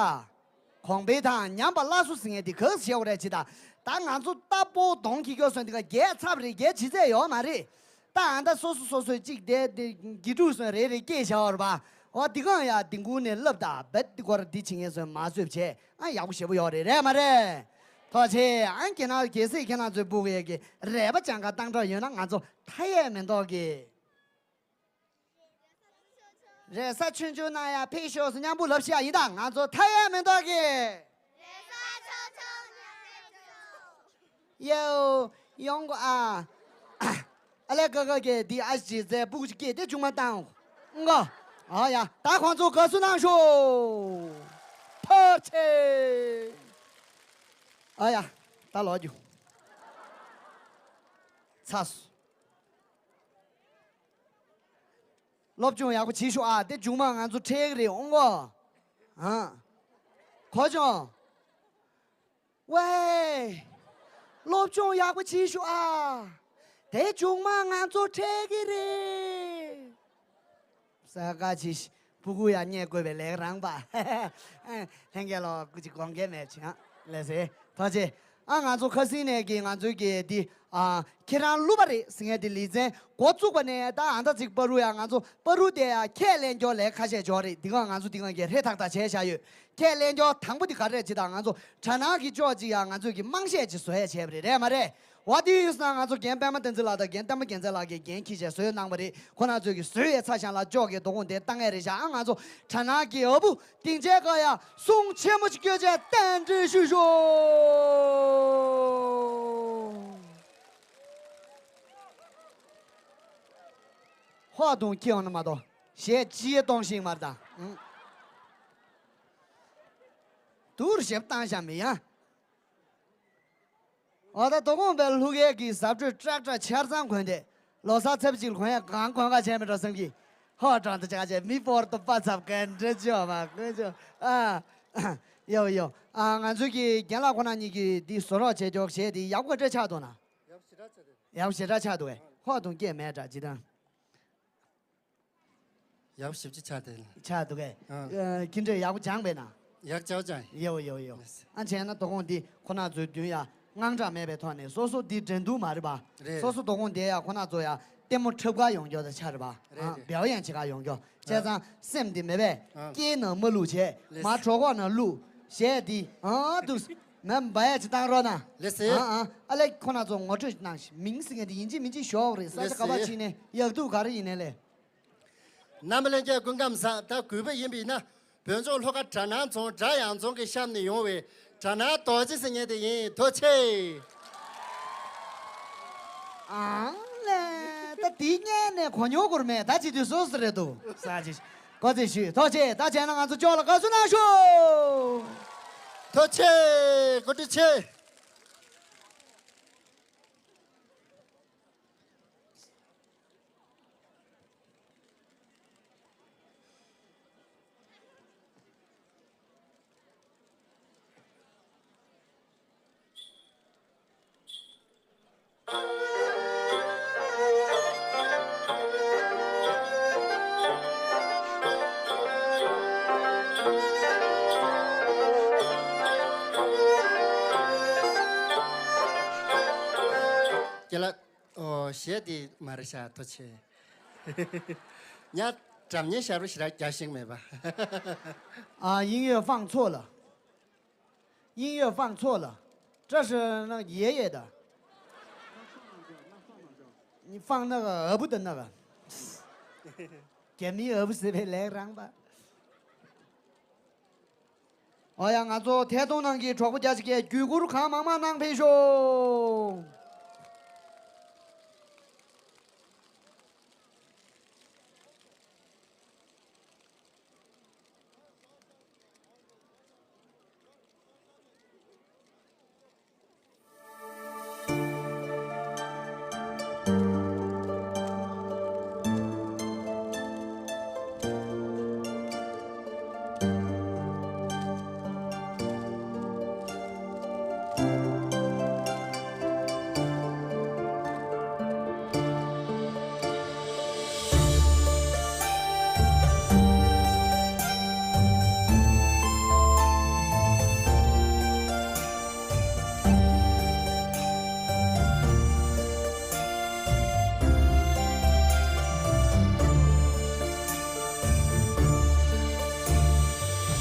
གོང་འཕེལ་དང་ཉམས་པ་སླར་གསོ་ཟེར་མཁན་དེ་ག་ཟེ་བྱེད་དགོས་རེད་ཅི་ད། ད་ང་ཚོ་རྟ་ཕོ་གདོང་ཁྱི་ཁྱོད་སོང་དེ་ག་རྒྱལ་ཚབ་རེད། རྒྱལ་ཇི་ཚད་ཡོད་མ་རེད། ད་ཨ་ད་སོ་སོ་སོ་སོའི་གཅིག་དེ་དེ་དགེ་ཕྲུག་སོན་རེ་རེ་སྐྱེས་བྱ་བར་པ། འོ་འདི་གང་ཡ་དིང་གུ་ནས་བསླབ་ད་བེད་འདི་སྐོར་འདི་བྱེད་ངེས་སོན་མ་བཟོད་བྱས་ཨ་ཡག་པོ་ཞེ་པོ་ཡོད་རེད། རེད་མ་རེད། ཐུགས་རྗེ་ཆེ། ཨ་ཁྱེད་རང་གལ་སྲིད་ཁྱེད་རང་ཚོའི་སྤུ་གུ་ཡས་ཀྱི་རལ་པ་སྦྱང་ག་བཏང་གྲབས་ཡོད་ན་ང་ཚོ་མཐའ་ཡས་མེ་ཏོག་གི་རེས་གཟའ་ཆུང་ཆུང་ནང་ཡ་ཕེབས་ཤོག་ཟེར་མཉམ་པོ་ལབ་ཤིག་ཡ། ཡིན་ད་ང་ཚོ་མཐའ་ཡས་མེ་ཏོག་གི་རེས་གཟའ་ཆུང་ཆུང་ནང་ཕེབས་ཤོག་ཡོ། ཡོང་གོ་ཨ། ཨ་ལས་ཀ་ཀ་གེ་འདི་ཨ་ཅི་ཟེ་སྤུ་གུ་ཅིག་སྐྱེས་ཏེ་ཆུང་མ་བཏང་། ཨང་གོ། ཨ་ཡ། ད་ཁོང་ཚོ་དགའ་བསུ་གནང་ཤོག་ཐུགས་རྗེ་ཆེ། ཨ་ཡ། ད་ལོག་རྒྱུ། ཚ་སོ། སློབ་སྦྱོང་ཡག་པོ་བྱེད་ཤོག་ཨ། དེ་མཇུག་མ་ང་ཚོ་ཁྲིད་ཀྱི་རེད། ཨང་གོ། ཨ། གོ་བྱུང་། ཝེ། སློབ་སྦྱོང་ཡག་པོ་བྱེད་ཤོག་ཨ། དེ་མཇུག་མ་ང་ཚོ་ཁྲིད་ཀྱི་རེད། ས་ག་ཅི་ཤི། སྤུ་གུ་ཡང་རྙེད་དགོས་པའི་ལས་རང་པ། ལྷན་རྒྱས་ལོ་སྐུ་ཅི་དགོངས་འགལ་མེད་ཅིང་། ལགས་སེ། ཐུགས་རྗེ་ཆེ། ཨ། ང་ཚོ་ཁ་སང་ནས་ཀྱི་ང་ཚོའི་གི་འདི། ཨ། ཁྱེད་རང་གླུ་པ་རེད་ཟེར་མཁན་དེ་ལེ་ཚན་འགོ་བཙུགས་པ་ནས་ད་ཨ་ད་ཅིག་པ་རུ་ཡ་ང་ཚོ་པ་རུ་དེ་ཡ་ཁས་ལེན་རྒྱུ་ལས་ཁ་ཤས་འཇོག་རེད། འདི་ག་ང་ཚོ་འདི་ག་གི་ཧྲེ་ཐག་ཐག་བྱས་བཞག་ཡོད། ཁས་ལེན་རྒྱུ་དང་པོ་འདི་ག་རེད་ཅི་ད་ང་ཚོ་གྲ་ནང་གི་ཅོག་ཅིག་ཡ་ང་ཚོའི་གི་དམངས་གཞས་ཅིག་བཟོ་ཡ་བྱས་པ་རེད། རེད་མ་རེད། ཝ་དེ་ཡིན་ན་ང་ཚོ་རྒན་པད་མ་བསྟན་འཛིན་ལགས་དང་རྒན་བསྟན་པ་རྒྱལ་མཚན་ལགས་ཀྱིས་འགན་འཁྱེར་བྱས་བཟོས་གནང་བ་རེད། ཁོ་ན་ཚོས་ཀྱི་བཟོས་ཡས་ཚ་ཞང་ལ་ཅོག་གི་དོ་དགོང་དེ་བཏང་ངེས་རེད་ཤག་ཨ། ང་ཚོ་གྲ་ནང་གི་ཨ་བུ་སྡིངས་ཆའི་ཀ་ཡ་གསུང་ཆེན་མོ་ཅིག་སྐྱོད་བྱས་རྟེན་འབྲེལ་ཞུ་ཤོག་ཧོ་དུང་ཁྱེད་འོང་ན་མ་གཏོགས་གཞས་ཅི་ཡེ་གཏོང་ཤིང་མར་དང་། དུར་ཞེབ་བཏང་ཤ་མི་ཡ། འོ་ད་དོ་དགོང་པའི་ལྷུ་གེ་གི་ཟབ་སྤྲོས་ཀྲག་ཀྲག་ཆར་ཚང་གོན་ཏེ། ལོ་གསར་ཚེས་པ་གཅིག་ལ་གོན་ཡ་གང་གོན་ག་བྱས་མི་འགྲོ་བསམ་གི། ཧོ་དྲང་དུ་ཆགས་བྱས་མི་ཕོར་དུ་པ་ཚབ་གན་འདྲེ་ཅོ་མ་གོན་ཅོ། ཨ། ཡོ་ཡོ། ཨ། ང་ཚོའི་གི་རྒན་ལགས་ཁོ་ན་གཉིས་ཀྱིས་འདི་བཟོ་རོགས་བྱས་ཀྱོག་བྱས་དེ་ཡག་པོ་འདྲ་ཆགས་འདུག་ན། ཡག་པོ་ཞེ་དྲག་ཆགས་འདུག་གས། ཧོ་དུང་སྐད་མེད་དྲ་ཇི་ལྟར། ཡག་ཞིབ་ཅིག་ཆགས་ཏེ། ཆགས་འདུག་གས། ཨ། ཨ། ཁྱི་འདྲས་ཡག་པོ་སྦྱངས་པས་ན། ཡག་ཅག་ཅག་ཡོ་ཡོ་ཡོ། ཨ། བྱས་ན་དོ་དགོང་འདི་ཁོ་ན་ཚོའི་མདུན་ཡ་དངངས་སྐྲག་མེད་པའི་ཐོག་ནས་སོ་སོ་འདི་འགྲན་བསྡུར་མ་རེད་པ། རེད། སོ་སོ་དོ་དགོང་འདི་ཡ་ཁོ་ན་ཚོ་ཡ་ལྟད་མོ་འཁྲབ་ག་ཡོང་རྒྱུ་དང་ཆ་རེད་པ། རེད། ཨ། རེད། འབེལ་ཡང་བྱེད་ག་ཡོང་རྒྱུ། བྱས་ཙང་སེམས་འདི་མེད་པས། ཨ། སྐེའི་ནང་མ་བླུགས་བྱས། རེད། མ་གྲོད་ཁོག་ནང་བླུགས། གཞས་འདི། ཨ། འདུག་ང་འབའ་ཡ་ཅིག་བཏང་རོགས་གནང་། ལགས་སེ། ཨ་ཨ། ཨ་ལས་ཁོ་ན་ཚོ་ངོ་སྤྲོད་གནང་ཞིག་མིང་ཟེར་མཁན་དེ་ཡིན་གཅིག་མིན་གཅིག་ཞོག་རེད། ས་ཆ་ག་པར་ཕྱིན་ནས་ཡག་སྡུག་ག་རེ་ཡིན་ནའི་ལས། རྣམ་པ་ལྷན་རྒྱས་སྐུ་ཁམས་བཟང་། ད་གུས་པ་ཡིན་པ་ཡིན་ན་བོད་ལྗོངས་ལྷོ་ཁ་གྲ་ནང་རྫོང་སྒྲ་དབྱངས་རྫོང་གི་གཤམ་ནས་ཡོང་བའི་གྲ་ནང་རྡོ་རྗེ་ཟེར་མཁན་དེ་ཡིན། ཐུགས་རྗེ་ཆེ། ཨང་ལེ། ད་དེའི་སྔན་ནས་གོ་མྱོང་སྐོར་མེད། ད་ཅི་དུས་སོ་སོ་རེད་འདུག་ས་ཅི། གོ་ཚེ་ཞུས། ཐུགས་རྗེ་ཆེ། ད་བྱས་ན་ང་ཚོ་ཅོག་ལ་དགའ་བསུ་གནང་ཤོག་ཐུགས་རྗེ་ཆེ། གོ་སྒྲིག་ཆེ། རྒན་ལགས། ཨོ། གཞས་འདི་མ་རེད་ཤག་ཐུགས་རྗེ་ཆེ། ཉ། སྒྲ་སྙན་ཞབས་བྲོ་ཞེ་དྲག་རྒྱག་ཤེས་མེད་པ། 啊，音乐放错了。音乐放错了。这是那个爷爷的。你放那个儿子的那个。给你儿子呗，来让吧。 ཨོ་ཡ། ང་ཚོ་ཐད་གཏོང་ནང་གི་གྲོགས་པོ་རྒྱ་ཆེ་གས་བརྒྱུད་བསྐུར་གང་མང་མང་གནང་ཕེབས་ཤོག་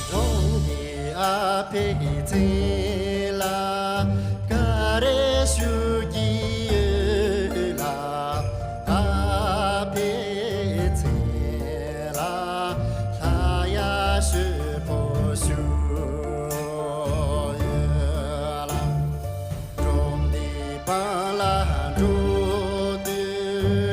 གྲོང་གི་ཨ་ཕའི་མཚན་ལ་ག་རེ་ཞུ་གི་ཡོད་ལ། ཨ་ཕའི་མཚན་ལ་ལྷ་ཡ་ཞུ་པོ་ཞུ་ཡོད་ལ། སྒྲུང་འདི་སྤང་ལ་འགྲོ་དུས་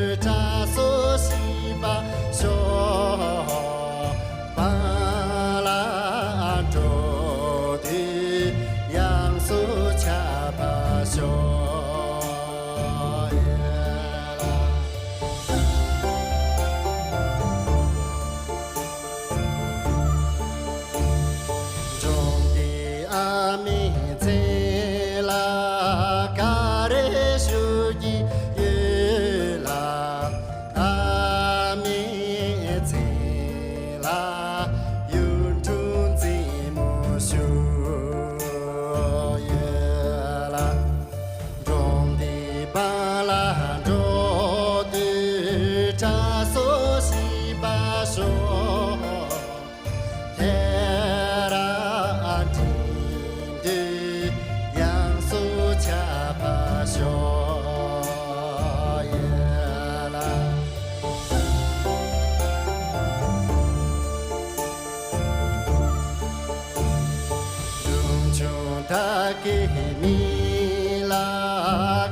ཀྱི་མིང་ལ་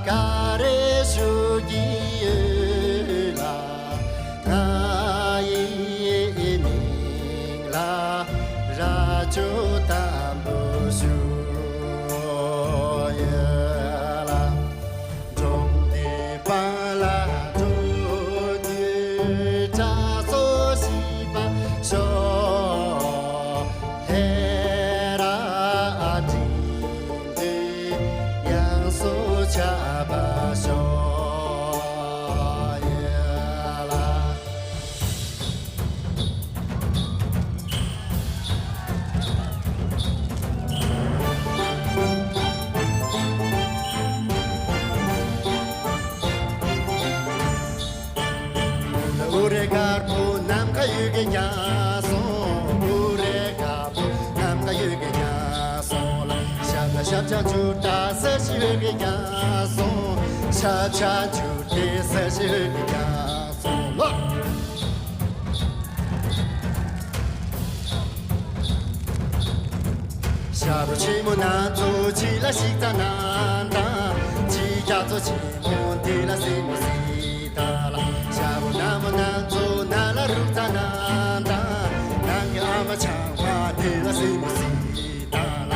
ག་རེ་ཞུ་གི་ཡོད་ལ། ང་ཡི་མིང་ལ་རྭ་ཅོ་དམ་པོ་ཞུ་ཡོད་ལ། འབྲོམ་སྟོན་པ་ལ་འགྲོ་དུས་དགྲ་སོགས་ཞི་བར་ཤོག་ལྷ་ར་སྤྲིན་དུ་ཡང་སོ་ཆ་བ་ཤོ་ཡ་ལ། ཨུ་རེ་དཀར་པོ་ནམ་མཁའ་ཡོད་ཀྱི་ཉ་སོང་། ཨུ་རེ་དཀར་པོ་ནམ་མཁའ་ཡོད་ཀྱི་ཉ་སོང་ལ། ཤ་ཁྲག་ཤ་ཁྲག་ཆུ་དྲག་ས་ཞིག་ཡོད་ཀྱི་ཉ་སོང་། ཤ་ཁྲག་ཆུ་དྲག་ས་ཞིག་ཡོད་ཀྱི་ཉ་སོང་ལ། ཞབས་བྲོ་ཆེན་མོ་ནང་ཚོ་ཅི་ལ་ཞིག་ཙ་ན་དང་། ཅི་རྒྱ་མཚོ་ཆེན་མོ་འདི་ལ་སྲིན་མོ་སྲིད་ད་ལ། ཞབས་བྲོ་ནག་མོ་ནང་ཚོ་ན་ལ་རུག་ཙ་ན་དང་། ནང་གི་ཨ་མ་ཆང་བ་འདི་ལ་སྲིན་མོ་སྲིད་ད་ལ།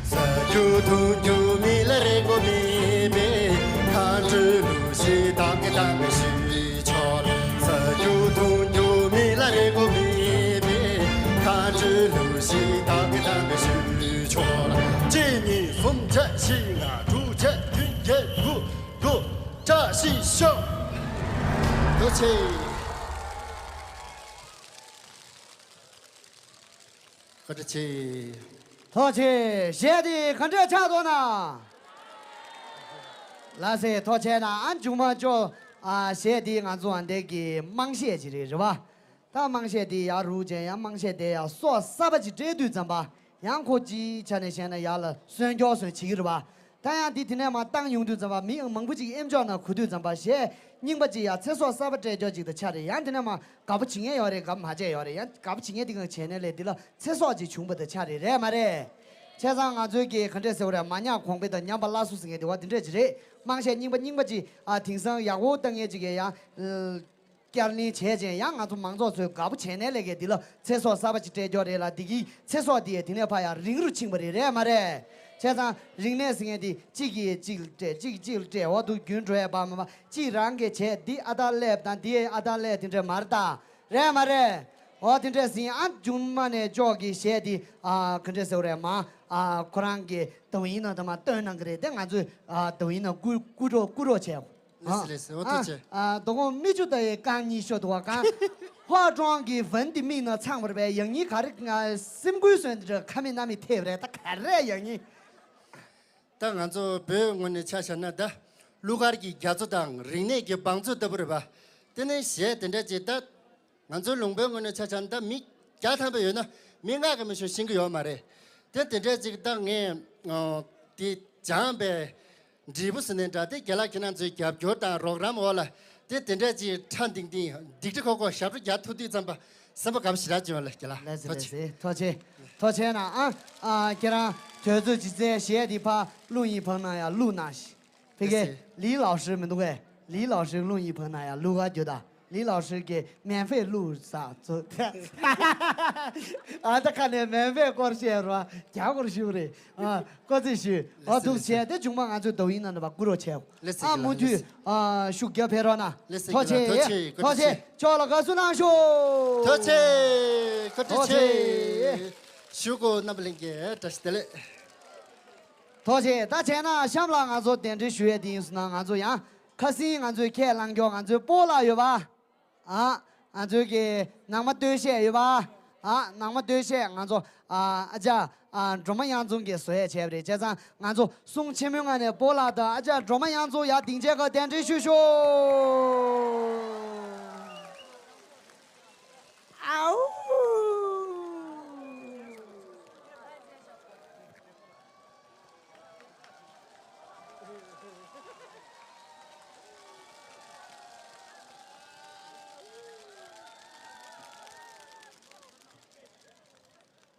ཟ་རྒྱུ་འཐུང་རྒྱུ་མི་ལ་རེ་གོ་མེད་པས། ཁ་འབྲུ་ལུ་ཞིག་དག་གི་དག་གི་ཞུ་ཆོག་ལ། ཟ་རྒྱུ་འཐུང་རྒྱུ་མི་ལ་རེ་གོ་མེད་པས། ཁ་འབྲུ་ལུ་ཞིག་དག་གི་དག་གི་ཞུ་ཆོག་ལ། གཅིག་གཉིས་གསུམ་བརྒྱད་བཞི་ལྔ་དྲུག་བརྒྱད་བདུན་བརྒྱད་དགུ་དགུ་བཀྲ་ཤིས་ཤོག་ཐུགས་རྗེ་ཆེ། བཀའ་དྲིན་ཆེ། ཐུགས་རྗེ་ཆེ། གཞས་འདི་ག་འདྲས་ཆགས་འདུག་ན། ལགས་སེ། ཐུགས་རྗེ་ཆེ་ན། ཨ་མཇུག་མ་ཅོ། ཨ་གཞས་འདི་ང་ཚོ་ཨ་འདས་ཀྱི་དམངས་གཞས་ཅིག་རེད། རེད་བ། ད་དམངས་གཞས་འདི་ཡར་རུག་བྱས་ཡང་དམངས་གཞས་དེ་ཡང་སོ་གསར་པ་ཅིག་སྤྲད་དུས་ཙམ་པ། ཡང་ཁོ་སྤྱིའི་ཆ་ནས་བཤད་ན་ཡར་ལ་སོན་སྐྱོར་སོན་བྱེད་ཀྱི་རེད་བ། ད་ཡང་འདི་དེ་ནས་མ་བཏང་ཡོང་དུས་ཙམ་པ་མི་མང་པོ་ཅིག་ཨེམ་ཅོག་ནང་གོ་དུས་ཙམ་པ་གཞས་རྙིང་པ་ཅིག་ཡང་ཚེ་སྲོག་གསར་པ་སྤྲད་སྐྱོར་ཅིག་ད་ཆགས་རེད། ཡང་དེ་ནས་མ་དགའ་པོ་བྱེད་མཁན་ཡོད་རེད། དགའ་པོ་མ་བྱས་ཡོད་རེད། ཡང་དགའ་པོ་བྱེད་མཁན་དེ་ག་བྱས་ནས་ལས་འདི་ལ་ཚེ་སྲོག་ཅིག་བྱུང་པ་ད་ཆགས་རེད། རེད་མ་རེད། བྱས་ཙང་ང་ཚོའི་གི་ག་འདྲས་ཟེར་བ་རེད། མ་ཉག་གོང་འཕེལ་དང་ཉམས་པ་སླར་གསོ་ཟེར་མཁན་དེ་བ་དེ་འདྲས་ཅིག་རེད། དམངས་གཞས་རྙིང་པ་རྙིང་པ་ཅིག་ཨ་དེང་སང་ཡག་པོ་བཏང་མཁན་ཅིག་གི་ཡང་། བསྐྱར་ལེན་བྱས་རྗེས་ཡང་ང་ཚོ་མང་ཚོགས་ཚོས་དགའ་པོ་བྱས་ནས་ལས་ཀའི་འདི་ལ་ཚེ་སྲོག་གསར་པ་ཅིག་སྤྲད་རྒྱུ་རེད་ལ། འདི་གི་ཚེ་སྲོག་འདི་དེ་ནས་ཕར་ཡང་རིང་རུ་ཕྱིན་པ་རེད། རེད་མ་རེད། བྱས་ཙང་རིག་གནས་ཟེར་མཁན་འདི་གཅིག་གིས་གཅིག་ལ་སྤྲད། གཅིག་གིས་གཅིག་ལ་སྤྲད། འོ་འདུག་རྒྱུན་འགྲོ་ཡས་པ་མ་པ་གཅིག་རང་གིས་བྱས། འདི་ཨ་ད་སླེབས་དང་འདི་ཨ་ད་སླེབས་དེ་འདྲས་མ་རེད་ད། རེད་མ་རེད། འོ་དེ་འདྲས་ཟིན། ཨ་མཇུག་མ་ནས་ཅོག་གི་གཞས་འདི་ཨ་ག་འདྲས་ཟེར་བ་རེད། མ་ཨ་ཁོ་རང་གི་ཏོ་ཡིན་ན་ད་མ་སྟོན་གནང་གི་རེད། དེ་ང་ཚོས་ཨ་ཏོ་ཡིན་ན་བསྐུར་བསྐུར་རོགས་བསྐུར་རོགས་བྱས། ལེ་སི་ལེ་སི། འོ་ཐུགས་རྗེ་ཆེ། ཨ་དོ་དགོང་མི་ཆུ་ད་ཡི་རྐང་གཉིས་ཤོ་དུ་བ་གང་ཧྭ་ཀྲང་གི་ཝན་དི་མིག་ན་ཚང་བར་བའི་ཡང་ཉིན་ག་རེ་ང་སེམས་འགུལ་སོན་དེ་འདྲ་ཁ་མི་སྣ་མི་ཐེབས་རེད། ད་ག་རེ་ཡང་ཉིན། ད་ང་ཚོ་བོད་ངོས་ནས་ཆ་བཞག་ན་ད་གླུ་གར་གྱི་རྒྱ་མཚོ་དང་རིག་གནས་ཀྱི་བང་མཛོད་ལྟ་བུ་རེད་པ། དེ་ནས་གཞས་དེ་འདྲ་ཅིག་ད། ང་ཚོའི་ལུང་པའི་ངོས་ནས་ཆ་བཞག་ན་ད་མི་བརྒྱ་ཐམ་པ་ཡོད་ན་མི་ལྔ་གིས་མི་ཤོང་ཤེས་ཀྱི་ཡོད་མ་རེད། དེ་དེ་འདྲས་ཅིག་ད་ངས་ཨོ་དེ་སྦྱངས་པའི་འབྲས་བུ་ཟེར་ནའི་འདྲ། དེ་རྒན་ལགས་ཁྱེད་རང་ཚོའི་རྒྱབ་སྐྱོར་དང་རོགས་རམ་འོག་ལ་དེ་དེ་འདྲས་ཅིག་ཁྲ་འདིང་འདིང་སྡིག་སྒྲིག་ཁོག་ཁོག་ཞབས་བྲོ་རྒྱག་ཐུབ་དུས་ཙམ་པ་སེམས་པ་དགའ་པོ་ཞེ་དྲག་བྱུང་བ་ལ། རྒན་ལགས་ལགས་སེ་ཐུགས་ལགས་རྗེ་ཆེ། སེ། ཐུགས་རྗེ་ཆེ། ཐུགས་རྗེ་ཆེ་ན། ཨ་ཨ་ཁྱེད་རང་དུས་ཚོད་ཅིག་བཙལ་གཞས་འདི་ཕར་བླུག་ཡིན་ཕང་ན་ཡང་བླུག་གནང་ཞིག་ཕ་གི་ལི་ལའོ་ཧྲི་མི་འདུག་གས། ལི་ལའོ་ཧྲི་རླུང་ཡིན་ཕང་ན་ཡང་གླུ་གར་རྒྱུ་དང་ལི་ལའོ་ཧྲི་གི་མེན་ཧྥེ་གླུ་ས་ཚོ། ཨ་ད་ཁ་ནས་མེན་ཧྥེ་སྐོར་བཤད་རོགས་རྒྱ་སྐོར་ཞུ་རེད། ཨ་སྐོར་ཚིག་ཞུ། ཨ་ཐུགས་རྗེ་ཆེ། དེ་བྱུང་མ་ང་ཚོའི་ཏོ་ཡིན་ན་ནི་བ་བསྐུར་རོགས་བྱས། ལེ་སི་ཨ་མུ་མཐུད་ཨ་ཤུགས་རྒྱབ་ཕེབས་རོགས་གནང་། ལེ་སི་ཐུགས་རྗེ་ཆེ། ཐུགས་རྗེ་ཆེ། ཁྱོད་ལ་དགའ་བསུ་གནང་ཤོག་ཐུགས་རྗེ་ཆེ། བཀའ་དྲིན་ཆེ། ཞུ་གོ་རྣམ་པ་ལྷན་རྒྱས་བཀྲ་ཤིས་བདེ་ལེགས། ཐུགས་རྗེ་ཆེ། ད་བྱས་ན་གཤམ་ལ་ང་ཚོ་གདན་འདྲེན་ཞུ་ཡས་དེ་ཡིན་སོང་ན། ང་ཚོ་ཡང་ཁ་སང་ང་ཚོའི་ཁས་བླངས་མཁན་ང་ཚོའི་སྤོ་ལགས་ཡོད་པ། ཨ་ང་ཚོའི་གི་ནང་མ་སྟོད་གཞས་ཡོད་པ། ཨ་ནང་མ་སྟོད་གཞས་ང་ཚོ་ཨ་ཨ་ཅག་ཨ་སྒྲོལ་མ་གཡང་འཛོམས་ཀྱིས་བཟོ་ཡས་བྱས་པ་རེད། བྱས་ཙང་ང་ཚོ་གསུང་ཆེན་མོའི་ངང་ནས་སྤོ་ལགས་དང་ཨ་ཅག་སྒྲོལ་མ་གཡང་འཛོམས་ཡར་སྡིངས་ཆའི་ཁར་གདན་འདྲེན་ཞུ་ཤོག་ཨའུ།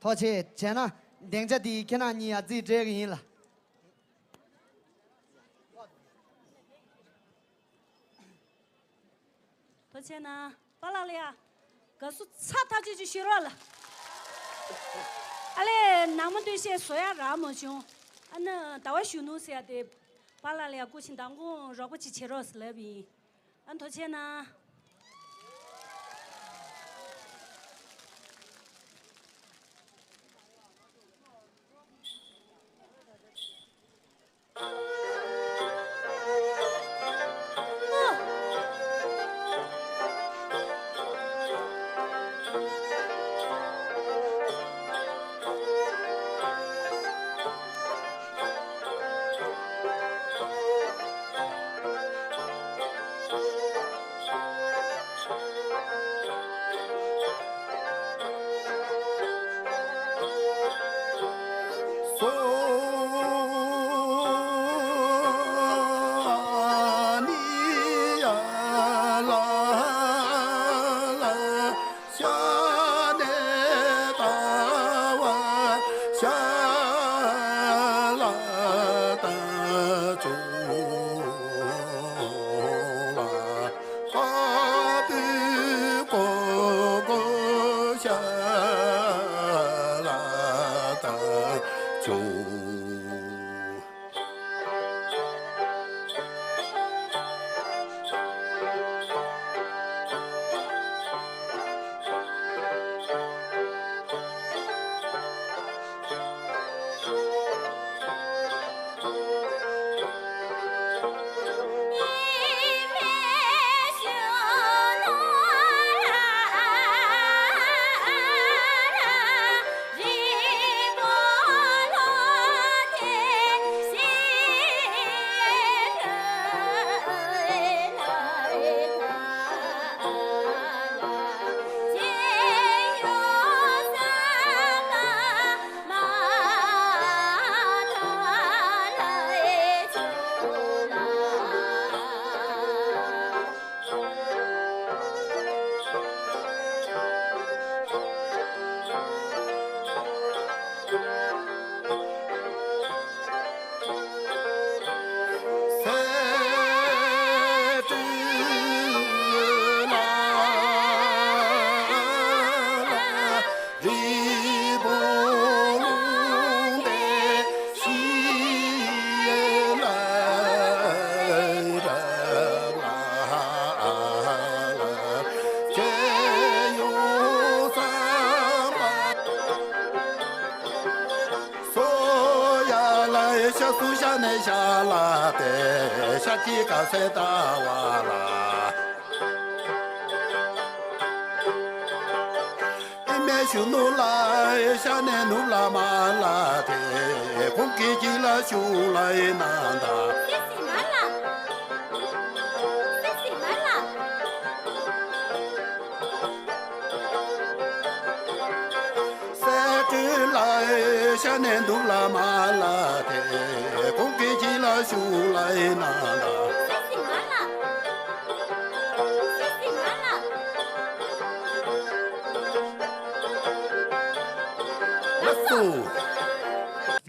ཐུགས་རྗེ་ཆེ། བྱས་ན་སྡིངས་ཆ་འདི་ཁྱེད་རང་གཉིས་ཡ་རྩིས་སྤྲད་གི་ཡིན་ལ། ཐུགས་རྗེ་གནང་། པཱ་ལགས་ལ་ཡ། དགའ་བསུ་ཚ་ཐག་ཆོད་ཅིག་ཞུ་རོགས་ལ། ཨ་ལས་ནང་མ་སྟོད་གཞས་བཟོ་ཡ་རག་མ་བྱུང་། ཨ་ནི་ཟླ་བ་གཞོན་ནུ་ཟེར་ཡ་དེ། པཱ་ལགས་ལ་ཡ་སྐུ་མཁྱེན་མདང་དགོང་རོགས་པ་ཅིག་བྱེད་རོགས་ཟེར་ལབ་ཡིན། ཨ་ཐུགས་རྗེ་གནང་།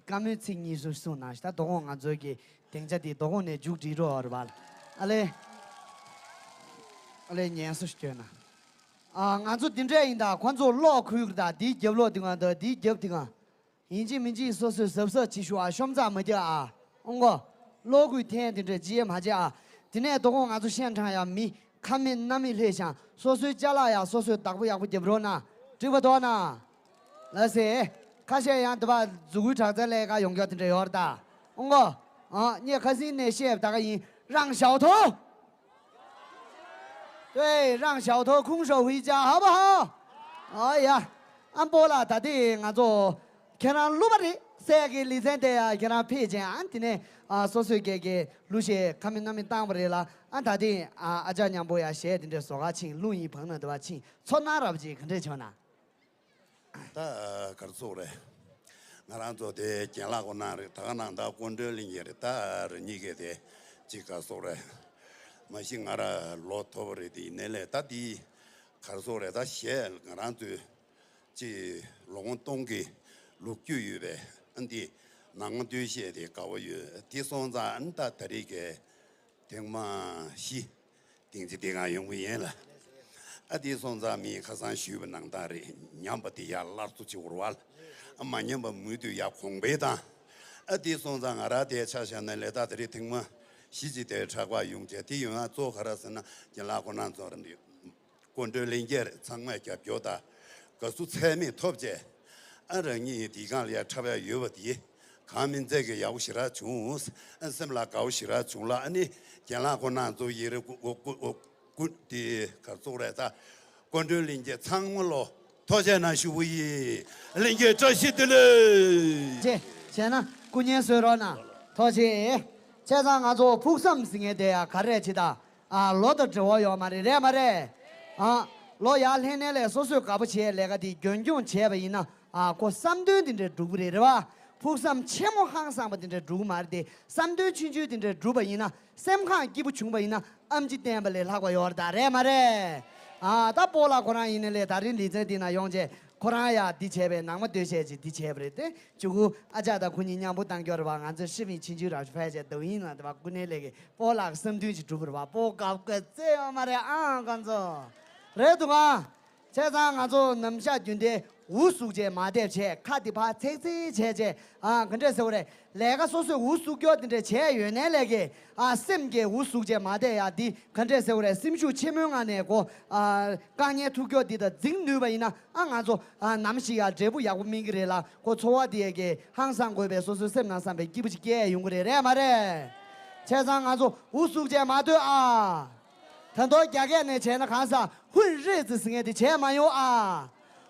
བཀའ་མོལ་ཚིག་གཉིས་གསུངས་གནང་ཞིག་ད་དོ་དགོང་ང་ཚོའི་གི་སྡིངས་ཆ་འདི་དོ་དགོང་ནས་མཇུག་སྒྲིལ་འགྲོ་བ་རེད་པ། ཨ་ལེ། ཨ་ལེ་ཉན་སོ་ཞིག་སྐྱོན་ན། ཨ། ང་ཚོ་འདི་འདྲ་ཡིན་ད་ཁོ་ཚོ་གློག་ཁུག་ད་འདིའི་རྒྱབ་ལོགས་འདི་ང་ད་འདིའི་རྒྱབ་འདི་ང་། ཡིན་གཅིག་མིན་གཅིག་སོ་སོས་གཟབ་གཟབ་བྱེད་ཤོག་ཨ། ཤོམ་ཚག་མ་རྒྱག་ཨ། ཨོང་གོ། གློག་སྐུད་འཐེན་དེ་འདྲ་ཅི་ཡང་མ་བྱེད་ཨ། དེ་ནས་དོ་དགོང་ང་ཚོ་ཤན་དྲང་ཡ་མི་ཁ་མེད་སྣ་མེད་ལྷས་ཤང་སོ་སོའི་ཅ་ལག་ཡ་སོ་སོས་བདག་པོ་ཡག་པོ་རྒྱབ་རོགས་གནང་། འགྲིག་པ་འདུག་ན། ལགས་སེ། ཁ་ཤས་ཡང་དེ་བ་མཛུ་གུའི་དྲག་རྩལ་ལས་ཀ་ཡོང་རྒྱུ་དེ་འདྲ་ཡོད་རེད་ད། ཨོང་གོ། ཨ། ངས་ཁ་སང་ནས་བཤད་པ་ད་ག་ཡིན། རང་ཞའོ་ཐོ། 对，让小偷空手回家，好不好？哎呀，ཨ་སྤོ་ལགས། ད་ལྟའི་ང་ཚོ་ཁྱེད་རང་གླུ་པ་རེད་ཟེར་གི་ལེ་ཚན་དེ་ཡ་ཁྱེད་རང་ཕེབས་ཅན་ཨ་དེ་ནས་ཨ་སོ་སོའི་སྐད་ཀྱི་གླུ་གཞས་ཁ་མེད་སྣ་མེད་བཏང་བ་རེད་ལ། ཨ་ད་ལྟའི་ཨ་ཨ་ཅག་མཉམ་པོ་ཡ་གཞས་དེ་འདྲ་བཟོ་ག་ཕྱིན་གླུ་ཡིན་བང་ན་དེ་བ་ཕྱིན་ཚོར་སྣང་རབ་ཅིག་ག་འདྲས་བྱུང་ན། ད་གར་ཚོགས་རེད། ང་རང་ཚོ་དེ་རྒན་ལགས་ཁོ་ན་རེད། ད་ག་ནང་ད་སྐུ་མགྲོན་གླིང་གི་རེད། ད་རེད་གཉིས་ཀས་དེ་གཅིག་གར་ཚོགས་རེད། མ་གཞི་ང་ར་ལོ་མཐོ་པོ་རེད། དེ་ཡིན་ནའི་ལས་ད་དེ་གར་ཚོགས་རེད། ད་གཞས་ང་རང་ཚོའི་ ཅེས་ལོ་ངོ་སྟོང་གི་ལོ་རྒྱུས་ཡོད་པའི་ཨ་འདི་ནང་དོན་བཤད་དེ་དགའ་བོ་ཡོད། དེ་སོང་ཙང་ཨ་ནི་ད་ད་རེས་ཀྱི་ཐེངས་མ་བཞི་ཐེངས་གཅིག་དེ་གང་ཡོང་གི་ཡིན་ལ། ཨ་དེ་སོང་ཙང་མིའི་ཁ་སང་ཞུས་པ་ནང་ལྟར་རེད། ཉམས་པ་དེ་ཡར་སླར་གསོ་བྱེད་དགོས་རེད་བ། ཨ་མ་ཉམས་པ་མུ་མཐུད་ཡར་གོང་འཕེལ་དང་། ཨ་དེ་སོང་ཙང་ང་རང་དེ་ཆ་བཞག་ན་ལས་ད་ད་རེས་ཐེངས་མ་བཞི་ཅིག་དེ་གྲགས་པ་ཡོང་བྱས་དེ་ཡོང་ན་གཙོ་ག་རེ་ཟེར་ན་རྒན་ལགས་ཁོ་རང་ཚོ་རེད། སྐུ་མགྲོན་ལྷན་རྒྱས་ཚང་མས་རྒྱབ་སྐྱོར་དང་དགའ་བསུ་ཚད་མེད་ཐོབ་བྱས། ཨ་རང་ཉིད་དེའི་སྒང་ལ་ཡ་འཁྲབ་ཡ་ཡོད་པ་དེ་གང་མིན་ཚད་ཀྱི་ཡག་པོ་ཞེ་དྲག་བྱུང་། ཨ་སེམས་ལ་དགའ་བོ་ཞེ་དྲག་བྱུང་ལ། ཨ་ནི་རྒན་ལགས་ཁོ་རང་ཚོ་ཡི་རེ་སྐུ་སྐུ་སྐུ་སྐུ་དེ་ག་ཚོགས་རེད་ད། སྐུ་མགྲོན་ལྷན་རྒྱས་ཚང་མ་ལོ་ཐུགས་རྗེ་གནང་ཞུ་བ་ཡིན། ལྷན་རྒྱས་བཀྲ་ཤིས་བདེ་ལེགས། ཅེས་བྱས་ན་སྐུ་ཉེ་གསོལ་རོགས་གནང་། ཐུགས་རྗེ་ཆེ། བྱས་ཙང་ང་ཚོ་ཕུགས་བསམ་ཟེར་མཁན་དེ་ཡང་ག་རེ་རེད་ཅེ་ད། ཨ་ལོ་དང་འབྲེལ་བ་ཡོད་མ་རེད། རེད་མ་རེད། ཨ་ལོ་ཡར་ལྷན་ནས་ལས་སོ་སོས་དགའ་པོ་བྱས་ལས་ཀ་དེ་རྒྱུན་སྐྱོང་བྱས་པ་ཡིན་ན། ཨ་ཁོ་བསམ་དོན་དེ་འདྲ་འགྲུབ་གི་རེད། རེད་བ། ཕུགས་བསམ་ཆེན་མོ་ཧང་སངས་པ་དེ་འདྲ་འགྲུབ་གི་མ་རེད་དེ། བསམ་དོན་ཆུང་ཆུང་དེ་འདྲ་འགྲུབ་པ་ཡིན་ན། སེམས་ཁམས་སྐྱིད་པོ་བྱུང་བ་ཡིན་ན། ཨེམ་ཆི་བསྟན་པ་ལས་ལྷག་པ་ཡོད་རེད་ད། རེད་མ་རེད། ཨ་ད་སྤོ་ལགས་ཁོ་རང་ཡིན་ནའི་ལས་ད་རིང་ལེ་ཚན་འདི་ན་ཡོང་བྱས་ཁོ་རང་ཡ་འདི་བྱས་པའི་ནང་མ་སྡོད་བྱས་ཅིག་འདི་བྱས་པ་རེད་དེ། ཇུ་གུ་ཨ་ཅག་དང་ཁོ་གཉིས་མཉམ་པོ་བཏང་རྒྱུ་རེད་བ། ང་ཚོས་ཧྲི་མི་ཆིན་ཆུ་རང་ཕལ་ཆེར་དོ་ཡིན་ན་དེ་བ་ཀུ་ནེ་ལེ་གི་སྤོ་ལགས་བསམ་དོན་ཅིག་འགྲུབ་པ་རེད་བ། སྤོ་དགའ་དགའ་རྩེ་ཡོད་མ་རེད་ཨང་ཁོང་ཚོ། རེད་འདུག་ཨ། བྱས་ཙང་ང་ཚོ་ནམ་ཞག་རྒྱུན་དེ་འུ་ཟུག་བྱས་མ་བསྡད་བྱས་ཁ་དེ་ཕར་ཚེག་ཚེག་བྱས་བྱས། ཨ་ག་འདྲས་ཟེར་བ་རེད། ལས་ཀ་སོ་སོས་འུ་ཟུག་སྐྱོར་དེ་འདྲས་བྱས་ཡོད་ནའི་ལས་ཀའི་ཨ་སེམས་ཀྱི་འུ་ཟུག་བྱས་མ་བསྡད་ཡ་འདི་ག་འདྲས་ཟེར་བ་རེད། སེམས་ཤུགས་ཆེན་མོའི་ངང་ནས་གོ། ཨ་དཀའ་ངལ་ཐུག་སྐྱོར་འདི་དང་འཛིང་ནུས་པ་ཡིན་ན། ཨ་ང་ཚོ་ཨ་ནམ་ཞིག་ཡ་འབྲས་བུ་ཡག་པོ་སྨིན་གི་རེད་ལ། ཁོ་འཚོ་བ་དེ་ཡ་གི་ཧང་སང་དགོས་པའི་སོ་སོའི་སེམས་ནང་བསམ་པའི་སྐྱིད་པོ་ཅིག་སྐྱེ་ཡོང་གི་རེད། རེད་མ་རེད། བྱས་ཙང་ང་ཚོ་འུ་ཟུག་བྱས་མ་སྡོད་ཨ། ད་དུང་རྒྱ་སྐད་ནས་བྱས་ན་གང་ཟག་ཧུན་རེད་ཙི་ཟེར་མཁན་དེ་བྱས་མ་ཡོང་ཨ།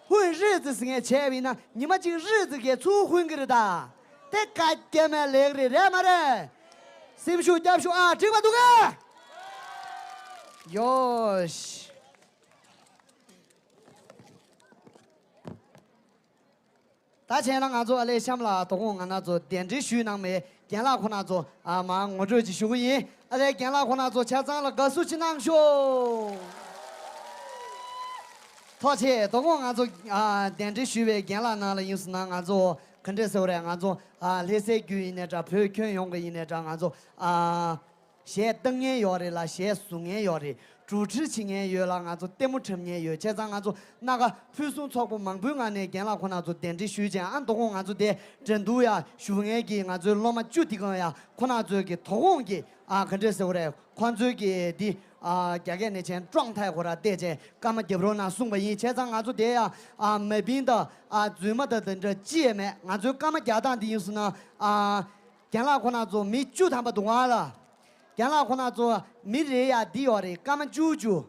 ཧུན་རེད་ཙི་ཟེར་མཁན་བྱས་པ་ཡིན་ན་ཉི་མ་གཅིག་རེད་ཙི་གས་ཚུར་ཧུན་གི་རེད་ད། དེ་བཀའ་རྒྱ་མའི་ལེགས་རེད། རེད་མ་རེད། སེམས་ཤུགས་རྒྱབ་ཤུགས་ཨ་འགྲིག་པ་འདུག་གས། ཡོ་ཤི། ད་བྱས་ན་ང་ཚོ་ཨ་ལེ་གཤམ་ལ་དོ་དགོང་ང་རང་ཚོ་གདན་འདྲེན་ཞུས་གནང་མེད་རྒན་ལགས་ཁོ་རང་ཚོ་ཨ་མར་ངོ་སྤྲོད་ཅིག་ཞུ་གི་ཡིན། ཨ་ལེ་རྒན་ལགས་ཁོ་རང་ཚོ་ཆ་ཚང་ལ་དགའ་བསུ་ཅིག་གནང་ཤོག་ཐུགས་རྗེ་ཆེ། དོ་དགོང་ང་ཚོ་ཨ་གདན་འདྲེན་ཞུས་པའི་རྒན་ལགས་ནང་ལ་ཡིན་སོང་ན་ང་ཚོ་ག་འདྲས་ཟེར་བ་རེད། ང་ཚོ་ཨ་ལྷ་སའི་བརྒྱུད་ཡིན་ནའི་འདྲ། བོད་ཁྱོན་ཡོངས་ཀྱི་ཡིན་ནའི་འདྲ། ང་ཚོ་ཨ། གཞས་བཏང་མཁན་ཡོད་རེད་ལ་གཞས་བཟུང་མཁན་ཡོད་རེད། གྲུབ་འབྲས་བྱེད་མཁན་ཡོད་ལ་ང་ཚོ་ལྟད་མོ་འཁྲབ་མཁན་ཡོད། བྱས་ཙང་ང་ཚོ་སྣ་ཁ་ཕུན་སུམ་ཚོགས་པོ་མང་པོའི་ངང་ནས་རྒན་ལགས་ཁོ་ན་ཚོ་གདན་འདྲེན་ཞུས་བྱས། ཨ་དོ་དགོང་ང་ཚོ་དེ་འགྲན་བསྡུར་ཡ་ཞུ་མཁན་གྱི་ང་ཚོའི་སློབ་མ་བཅུ་དེ་གང་ཡ་ཁོ་ན་ཚོའི་གི་དོ་དགོང་གི་ཨ་ག་འདྲས་ཟེར་བ་རེད། ཁོ་ཚོའི་གི་འདི་ཨ་རྒྱ་སྐད་ནས་བྱས་ཀྲོང་ཐའི་ཁོ་ར་བལྟས་བྱས་སྐར་མ་རྒྱབ་རོགས་གནང་གསུངས་པ་ཡིན། བྱས་ཙང་ང་ཚོ་དེ་ཡ་ཨ་མ་བིན་དང་ཨ་རྫུན་མ་དང་དེ་འདྲ་ཅི་ཡས་མེད། ང་ཚོའི་སྐར་མ་རྒྱག་སྟངས་འདི་ཡིན་སོང་ན་ཨ་རྒན་ལགས་ཁོ་ན་ཚོ་མི་བཅུ་ཐམ་པ་འདུག་ག་ལ། རྒན་ལགས་ཁོ་ན་ཚོ་མི་རེ་ཡ་འདི་ཡོད་རེད། སྐར་མ་བཅུ་བཅུ།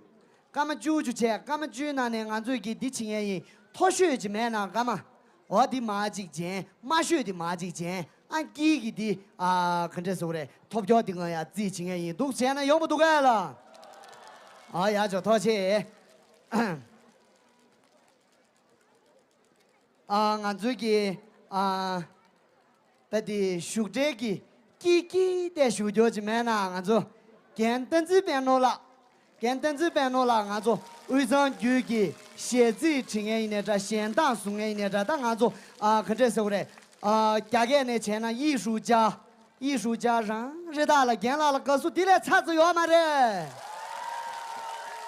སྐར་མ་བཅུ་བཅུ་བྱས། སྐར་མ་བཅུའི་ནང་ནས་ང་ཚོས་ཀྱི་འདི་བྱེད་མཁན་ཡིན། མཐོ་ཤོས་ཅིག་མེད་ན་སྐར་མ། འོ་འདི་མར་ཅིག་སྦྱན། དམའ་ཤོས་འདི་མར་ཅིག་སྦྱན། ཨ་དཀྱིལ་གྱི་འདི་ཨ་ག་འདྲས་ཟེར་བ་རེད། ཐོབ་སྐྱོར་འདི་ང་ཡ་རྩིས་བྱེད་མཁན་ཡིན། འདུག་བྱས་ན་ཡོང་པ་འདུག་གས་ལ། ཨ་ཡ་ཇོ་ཐོག་ཆེ། ཨ་ང་ཚོའི་གི་ཨ་ད་དེ་བཞུགས་གྲལ་གྱི་ཀི་ཀི་ཏེ་བཞུགས་རྒྱུ་ཅིག་མེད་ན། ང་ཚོ་རྒན་བསྟན་འཛིན་དཔལ་ནོར་ལགས། རྒན་བསྟན་འཛིན་དཔལ་ནོར་ལགས་ང་ཚོ་དབུས་གཙང་རྒྱུད་ཀྱི་གཞས་ཚིག་བྲི་མཁན་ཡིན་ནའི་འདྲ། གཞས་གདངས་བཟུང་མཁན་ཡིན་ནའི་འདྲ། ད་ང་ཚོ་ཨ་ག་འདྲས་ཟེར་བ་རེད། ཨ་རྒྱ་སྐད་ནས་བྱས་ན་艺术家། 艺术家རང་རེད། ད་ལ་རྒན་ལགས་ལ་དགའ་བསུ་དེ་ལས་ཚ་ཚ་ཡོད་མ་རེད།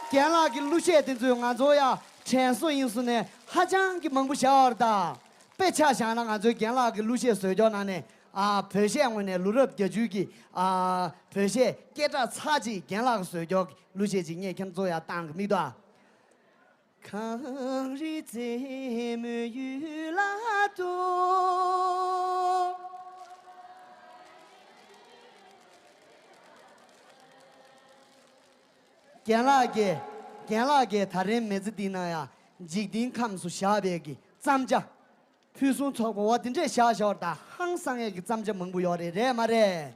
རྒན་ལགས་ཀྱི་གླུ་གཞས་དེ་ཚོས་ང་ཚོ་ཡ་དྲན་གསོ་ཡིན་སོང་ནས་ཧ་ཅང་གི་མང་པོ་བཞག་པ་རེད་ད། དཔེ་ཆ་བཞག་ན་ང་ཚོའི་རྒན་ལགས་ཀྱི་གླུ་གཞས་བཟོས་རྒྱུ་ནང་ནས་ཨ་བོད་གཞས་ངོས་ནས་ལོ་རབས་བརྒྱད་ཅུ་གི་ཨ་བོད་གཞས་སྐད་གྲགས་ཚ་ཅིག་རྒན་ལགས་ཀྱིས་བཟོས་རྒྱུ་གླུ་གཞས་ཅིག་ངས་ཁྱེད་ཚོ་ཡ་བཏང་གི་མིག་ཏོ། གངས་རི་རྩེ་མོའི་ཡུལ་ལ་འགྲོ། རྒན་ལགས་ཀྱིས་རྒན་ལགས་ཀྱིས་ད་རིང་མི་ཚེ་འདི་ནང་ཡང་འཇིག་རྟེན་ཁམས་སུ་བཞག་པའི་གི་བརྩམས་བྱ། ཕུན་སུམ་ཚོགས་པ་འོ་དེ་འདྲས་བཞག་བཞག་པ་དང་ཧང་སང་ཡས་ཀྱི་བརྩམས་བྱ་མང་པོ་ཡོད་རེད། རེད་མ་རེད།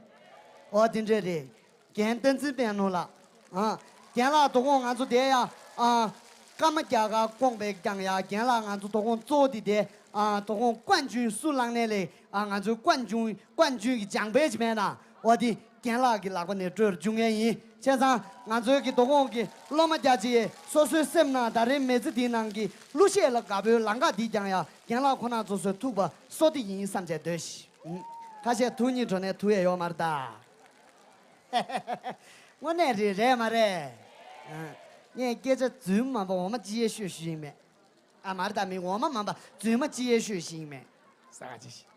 འོ་དེ་འདྲས་རེད། རྒན་བསྟན་འཛིན་དཔལ་ནོར་ལགས། ཨ། རྒན་ལགས་དོ་དགོང་ང་ཚོ་དེ་ཡ། ཨ། སྐར་མ་བརྒྱ་ག་སྐོང་པའི་ཀྱང་ཡ་རྒན་ལགས་ང་ཚོ་དོ་དགོང་གཙོ་བོ་དེ་དེ། ཨ། དོ་དགོང་ཀོན་ཅུན་སུ་བླངས་ནས་ལས། ཨ། ང་ཚོའི་ཀོན་ཅུན་ཀོན་ཅུན་གྱི་སྦྱང་པའི་ཅི་མེད་ན། འོ་དེ། རྒན་ལགས་ཀྱི་ལག་པ་ནས་སྤྲོད་རྒྱུ་ངེས་ཡིན། བྱས་ཙང་ང་ཚོའི་གི་དོ་དགོང་གི་སློབ་མ་རྒྱ་ཆེ་སོ་སོའི་སེམས་ནང་ད་རིང་མི་ཚེ་འདིའི་ནང་གི་གླུ་གཞས་ལ་དགའ་པོའི་ལམ་ཁ་འདི་ཀྱང་ཡ་རྒན་ལགས་ཁོ་ན་ཚོ་སོའི་ཐུག་པ་གསོ་སྟེ་ཡིན་བསམ་བྱས་སྡོད་ཤིག་ཁ་ཤས་ཐུག་སྙིང་འདོད་ནས་ཐུག་ཡས་ཡོད་མ་རེད་ད། དངོས་གནས་རེད་རེད་མ་རེད། ངས་སྐད་ཆ་རྫུན་མ་པ་འོ་མ་ཅི་ཡས་ཤོད་ཤིག་ཡིན་མེད། ཨ་མ་རེད་ད། མི་འོ་མ་མ་པ་རྫུན་མ་ཅི་ཡས་ཤོད་ཤིག་ཡིན་མེད། ས་ག་ཅི་ཤིག་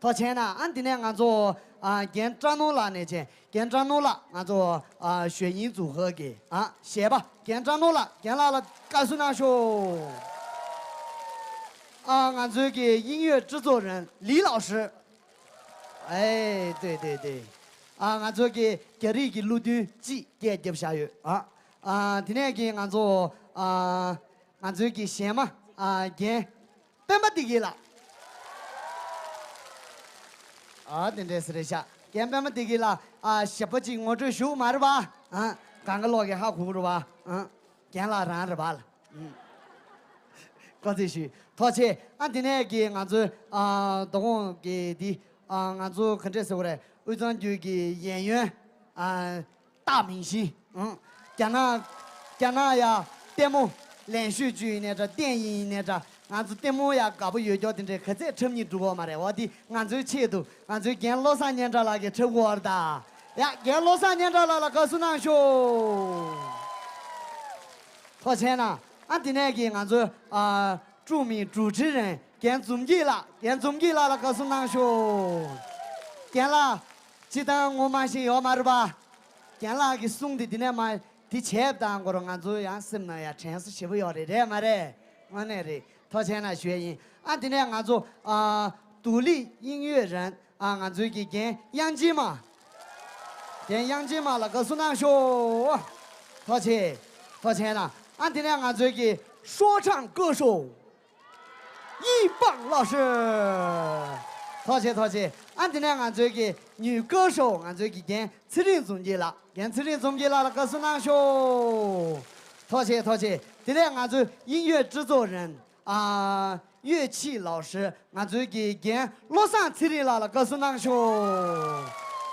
ཐོག་ཆེན་ན་ཨ་འདི་ནས་ང་ཚོ་ཨ་རྒན་བཀྲ་ནོར་ལགས་ནས་ཆེན། རྒན་བཀྲ་ནོར་ལགས་ང་ཚོ་ཨ་ཞོན་ཡིན་ཛུ་ཧེ་གི་ཨ་གཞས་པ་རྒན་བཀྲ་ནོར་ལགས། རྒན་ལགས་ལ་བཀའ་ཟུར་གནང་ཤོག་ཨ་ང་ཚོའི་གི་音乐制作人李老师། ཨེ་对对对། ཨ་ང་ཚོའི་གི་རྒྱ་རིགས་ཀྱི་གླུ་དོན་གཅིག་སྐད་རྒྱབ་བཞག་ཡོད། ཨ་ཨ་དེ་ནས་གི་ང་ཚོ་ཨ་ང་ཚོའི་གི་གཞས་མ་ཨ་རྒན་སྤེན་པ་བདེ་སྐྱིད་ལགས། ཨ་དེ་འདྲས་སེ་རེད་ཤག་རྒན་སྤེན་པ་བདེ་སྐྱིད་ལགས་ཨ་ཞེ་པོ་ཅིག་ངོ་སྤྲོད་ཞུ་མ་རེད་པ། ཨ་གང་ག་ལོག་གི་ཧ་གོ་གི་རེད་པ། ཨ་རྒན་ལགས་རང་རེད་པ་ལ། ཨུམ། བཀའ་དྲིན་ཞུ། ཐུགས་རྗེ་ཆེ། ཨ་དེ་ནས་གི་ང་ཚོའི་ཨ་དོ་དགོང་གི་འདི་ཨ་ང་ཚོ་ག་འདྲས་ཟེར་དགོས་རེད། དབུས་གཙང་རྒྱུད་ཀྱི་演员ཨ་大明星། ཨང་། རྒྱ་ནག་རྒྱ་ནག་ཡ་ལྟད་མོ་ལེན་ཤོས་བཅུ་ཡིན་ནའི་འདྲ། བསྟན་ཡིན་ནའི་འདྲ། ང་ཚོ་ལྟད་མོ་ཡ་དགའ་པོ་ཡོད་ཀྱོག་དེ་འདྲའི་ག་ཚད་འཁྲབ་སྙིང་འདོད་ཀྱོག་མ་རེད། འོ་དེ་ང་ཚོའི་ཆེད་དུ་ང་ཚོའི་རྒན་བློ་བཟང་སྙན་གྲགས་ལགས་ཀྱིས་འཁྲབ་དགོས་པ་རེད་ད། ཡ་རྒན་བློ་བཟང་སྙན་གྲགས་ལགས་ལ་དགའ་བསུ་གནང་ཤོག་ཐུགས་རྗེ་ཆེ་གནང་། ཨ་དེ་ནས་གི་ང་ཚོའི་ཨ་著名主持人རྒན་འཛོམས་སྐྱིད་ལགས། རྒན་འཛོམས་སྐྱིད་ལགས་ལ་དགའ་བསུ་གནང་ཤོག་རྒན་ལགས་སྤྱིར་བཏང་ངོ་མ་ཤེས་ཡོད་མ་རེད་པ། རྒན་ལགས་ཀྱི་གསུང་དེ་འདི་ནས་མ་དེ་བྱས་བཏང་སྐོར་ང་ཚོ་ཡང་སེམས་ནང་ཡང་དྲན་གསོ་ཞེ་པོ་ཡོད་རེད། རེད་མ་རེད། དངོས་གནས་རེད། ཐུགས་རྗེ་ཆེ་གནང་ཞུ་ཡ་ཡིན། ཨ་དེ་ནས་ང་ཚོ་ཨ་独立音乐人ཨ་ང་ཚོའི་གི་རྒན་དབྱངས་ཅན་མ། རྒན་དབྱངས་ཅན་མ་ལ་དགའ་བསུ་གནང་ཤོག་ཐུགས་རྗེ་ཆེ། ཐུགས་རྗེ་ཆེ་གནང་། ཨ་དེ་ནས་ང་ཚོའི་གི་说唱歌手 ཡིན་པང་ལགས་ཤོད། ཐུགས་རྗེ་ཆེ། ཐུགས་རྗེ་ཆེ། ཨ་འདི་ནས་ང་ཚོའི་གི་女歌手ང་ཚོའི་གི་རྒན་ཚེ་རིང་འཛོམས་སྐྱིད་ལགས། རྒན་ཚེ་རིང་འཛོམས་སྐྱིད་ལགས་ལ་དགའ་བསུ་གནང་ཤོག་ཐུགས་རྗེ་ཆེ། ཐུགས་རྗེ་ཆེ། དེ་ནས་ང་ཚོའི་音乐制作人ཨ་乐器老师ང་ཚོའི་གི་རྒན་བློ་བཟང་ཚེ་རིང་ལགས་ལ་དགའ་བསུ་གནང་ཤོག་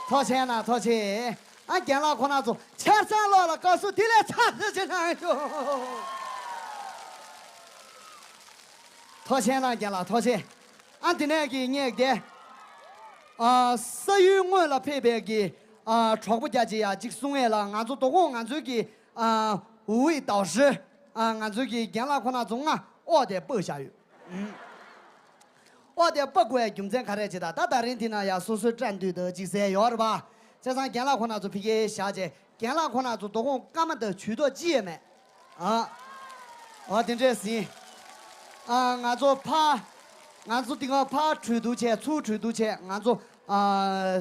ཐུགས་རྗེ་ཆེ་གནང་། ཐུགས་རྗེ་ཆེ། ཨ་རྒན་ལགས་ཁོང་རྣམ་ཚོ་ཆ་ཚང་ལོག་ལ་དགའ་བསུ་དེ་ལས་ཚ་ཚ་ཅིག་གནང་ཤོག་ཐུགས་རྗེ་ཆེ་གནང་། རྒན་ལགས་ཐུགས་རྗེ་ཆེ། ཨ་འདི་ནས་གི་ངས་དེ་ཨ་ས་ཡུལ་དངོས་ལ་ཕེབས་པའི་གི་ཨ་གྲོགས་པོ་རྒྱ་ཆེ་ཡ་གཅིག་གསུང་ཡས་ལ། ང་ཚོ་དོ་དགོང་ང་ཚོའི་གི་ཨ་舞会导师ཨ་ང་ཚོའི་གི་རྒན་ལགས་ཁོང་རྣམ་ཚོ་ང་ཨོ་དེ་སྤོས་བཞག་ཡོད། ཨོ་དེ་སྤོ་དགོས་ཡ་རྒྱུ་མཚན་ག་རེ་བྱེད་ད། ད་ད་རིང་འདི་ན་ཡ་སོ་སོའི་སྐྲ་མདུད་དང་གཅིག་ཟས་ཡོད་རེད་པ། བྱས་ཙང་རྒན་ལགས་ཁོང་རྣམ་ཚོ་ཕ་གིར་བཞག་བྱས། རྒན་ལགས་ཁོང་རྣམ་ཚོ་དོ་དགོང་སྐར་མ་དང་ཇུས་གཏོགས་ཅི་ཡོད་མེད། ཨ། ཨ་དེ་འདྲས་ཟིན། ཨ་ང་ཚོ་ཕ། ང་ཚོ་དེ་སྔ་ཕར་གྲོས་བསྡུར་བྱས། ཚུར་གྲོས་བསྡུར་བྱས། ང་ཚོ་ཨ་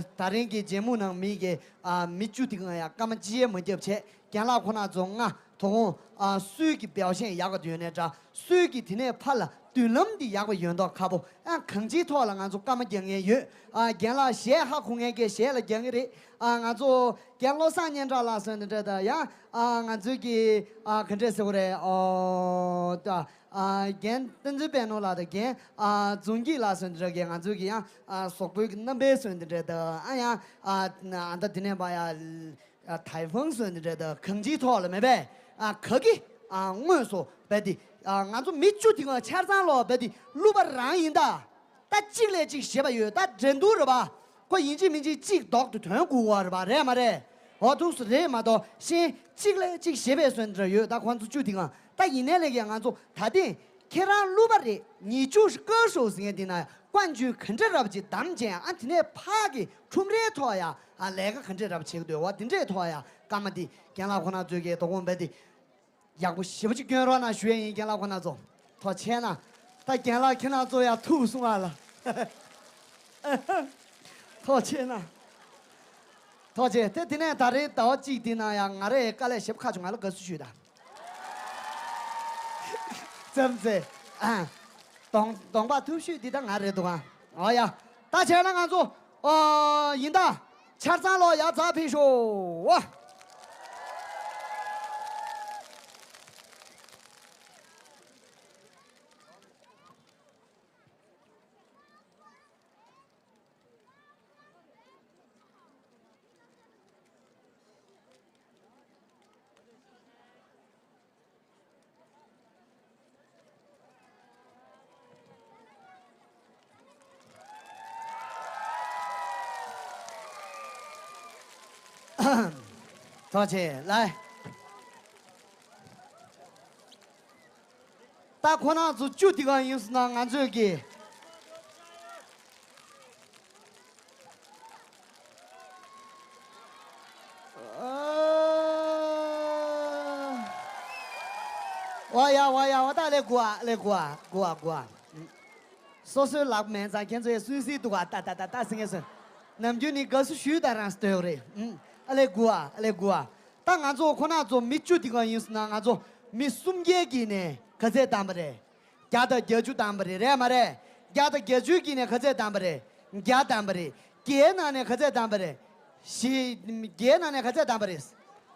ད་རིང་གི་མཇལ་མུ་ནང་མི་གི་ཨ་མི་བཅུ་དེ་སྔ་ཡ་སྐར་མ་གཅིག་ཡས་མ་བརྒྱབ་བྱས། རྒན་ལགས་ཁོང་རྣམ་ཚོ་ང་དོ་དགོང་ཨ་སུའི་གི་表现ཡག་པ་ཡོད་ནའི་འདྲ། སུའི་གི་དེ་ནས་ཕར་ལ་མདུན་ལམ་འདི་ཡག་པ་ཡོད་མདོག་ཁ་པོ། ཨ་གང་ཅིའི་ཐོག་ལ་ང་ཚོ་སྐར་མ་རྒྱག་མཁན་ཡོད། ཨ་རྒན་ལགས་གཞས་ཧ་གོ་མཁན་གྱི་གཞས་ལ་རྒྱག་གི་རེད། ཨ་ང་ཚོ་རྒན་བློ་བཟང་སྙན་གྲགས་ལགས་སོགས་འདི་འདྲ་དང་། ཡང་ཨ་ང་ཚོའི་གི་ཨ་ག་འདྲས་ཟེར་དགོས་རེད། ཨོ་ད་ཨ་རྒན་བསྟན་འཛིན་དཔལ་ནོར་ལགས་དང་། རྒན་ཨ་འཛོམས་སྐྱིད་ལགས་སོགས་འདི་འདྲ་གི། ང་ཚོའི་གི་ཡང་ཨ་གཟུགས་པོའི་གི་རྣམ་པའི་སོགས་འདི་འདྲ་དང་། ཨ་ཡང་ཨ་ཨ་ད་དེ་ནས་པ་ཡ། ཨ་ཐའེ་ཧྥང་སོགས་འདི་འདྲ་དང་། གང་ཅིའི་ཐོག་ལ་མེད་པས། ཨ་ག་གི་ཨ་དངོས་སུ་བས་ཏེ་ཨ་ང་ཚོ་མི་བཅུ་དེ་སྔ་ཆ་ཚང་ལོག་བས་ཏེ་གླུ་པ་རང་ཡིན་ད། ད་གཅིག་ལས་གཅིག་ཞེད་པ་ཡོད། ད་འགྲན་བསྡུར་རེད་པ། ཁོ་ཡིན་གཅིག་མིན་གཅིག་གཅིག་ལྡོག་ཏུ་དོན་དགོས་པ་རེད་པ། རེད་མ་རེད། འོ་ཐུགས་སུ་རེད་མ་གཏོགས་གཞན་གཅིག་ལས་གཅིག་ཞེད་པའི་སོགས་འདི་འདྲ་ཡོད། ད་ཁོང་ཚོ་བཅུ་དེ་སྔ། ད་ཡིན་ནའི་ལས་ཀྱང་ང་ཚོ་ད་ཐེངས་ཁྱེད་རང་གླུ་པ་རེད། 你就是歌手 ཟེར་མཁན་དེ་ན་ཀོན་ཇུ་ག་འདྲ་རབ་ཅིག་བདམས་བྱས། ཨ་དེ་ནས་ཕ་གི་ཁྲོམ་རའི་ཐོག་ཡ་ཨ་ལས་ཀ་ག་འདྲ་རབ་བྱེད་ཀྱི་འདུག་བ། དེ་འདྲའི་ཐོག་ཡ་སྐར་མ་དེ་རྒན་ལགས་ཁོང་རྣམ་ཚོའི་གི་དོ་དགོང་བས་ཏེ་ཡག་པོ་ཞེ་པོ་ཅིག་སྐྱོན་རོགས་གནང་ཞུ་ཡ་ཡིན། རྒན་ལགས་ཁོང་རྣམ་ཚོ་ཐུགས་རྗེ་ཆེ་གནང་། ད་རྒན་ལགས་ཁྱེད་རྣམ་ཚོ་ཡ་ཐུག་སོང་ཨ་ལ། ཐུགས་རྗེ་ཆེ་གནང་། ཐུགས་རྗེ་ཆེ། དེ་དེ་ནས་ད་རེས་ཟླ་བ་གཅིག་དེ་ནང་ཡང་ང་རའི་དཀའ་ལས་ཞེ་པོ་ཁག་བྱུང་། ང་ལ་དགའ་བསུ་ཞུས་དང་། ཙམ་ཙེ། ཨ། གདོང་གདོང་པ་ཐུབ་ཤོས་འདི་ད་ང་རེད་འདུག་ཨ། འོ་ཡ། ད་བྱས་ན་ང་ཚོ། ཨོ། ཡིན་ད། ཆ་ཚང་ལོག་ཡར་འཛེགས་ཕེབས་ཤོག་ཐུགས་རྗེ་ཆེ་ལགས། ད་ཁོ་རང་ཚོ་བཅུ་དེ་ག་ཡིན་སོང་ན་ང་ཚོས་ཀྱི། ཨོ་ཡ་ཨོ་ཡ་ཨོ། ད་ལས་དགུ་ཨ། ལས་དགུ་ཨ། དགུ་ཨ། དགུ་ཨ། སོ་སོའི་ལག་པ་མེད་ཙང་ཁྱེད་ཚོས་སུན་སི་འདུག་ག་ད་ད་ད་ད་ཟེར་ངེས་སོང་། ནམ་རྒྱུན་ནི་དགའ་བསུ་ཞུས་དང་རང་སྡོད་རེད། ཨུམ། ཨ་ལས་དགུ་ཨ། ཨ་ལས་དགུ་ཨ། ད་ང་ཚོ་ཁོ་ན་ཚོ་མི་བཅུ་དེ་ག་ཡིན་སོང་ན་ང་ཚོ་མི་སུམ་བརྒྱའི་གིས་ནས་ག་ཚད་བདམས་པ་རེད། བརྒྱ་དང་བརྒྱད་ཅུ་བདམས་པ་རེད། རེད་མ་རེད། བརྒྱ་དང་བརྒྱད་ཅུའི་གིས་ནས་ག་ཚད་བདམས་པ་རེད། བརྒྱ་བདམས་པ་རེད། བརྒྱའི་ནང་ནས་ག་ཚད་བདམས་པ་རེད། བཞི། བརྒྱའི་ནང་ནས་ག་ཚད་བདམས་པ་རེད།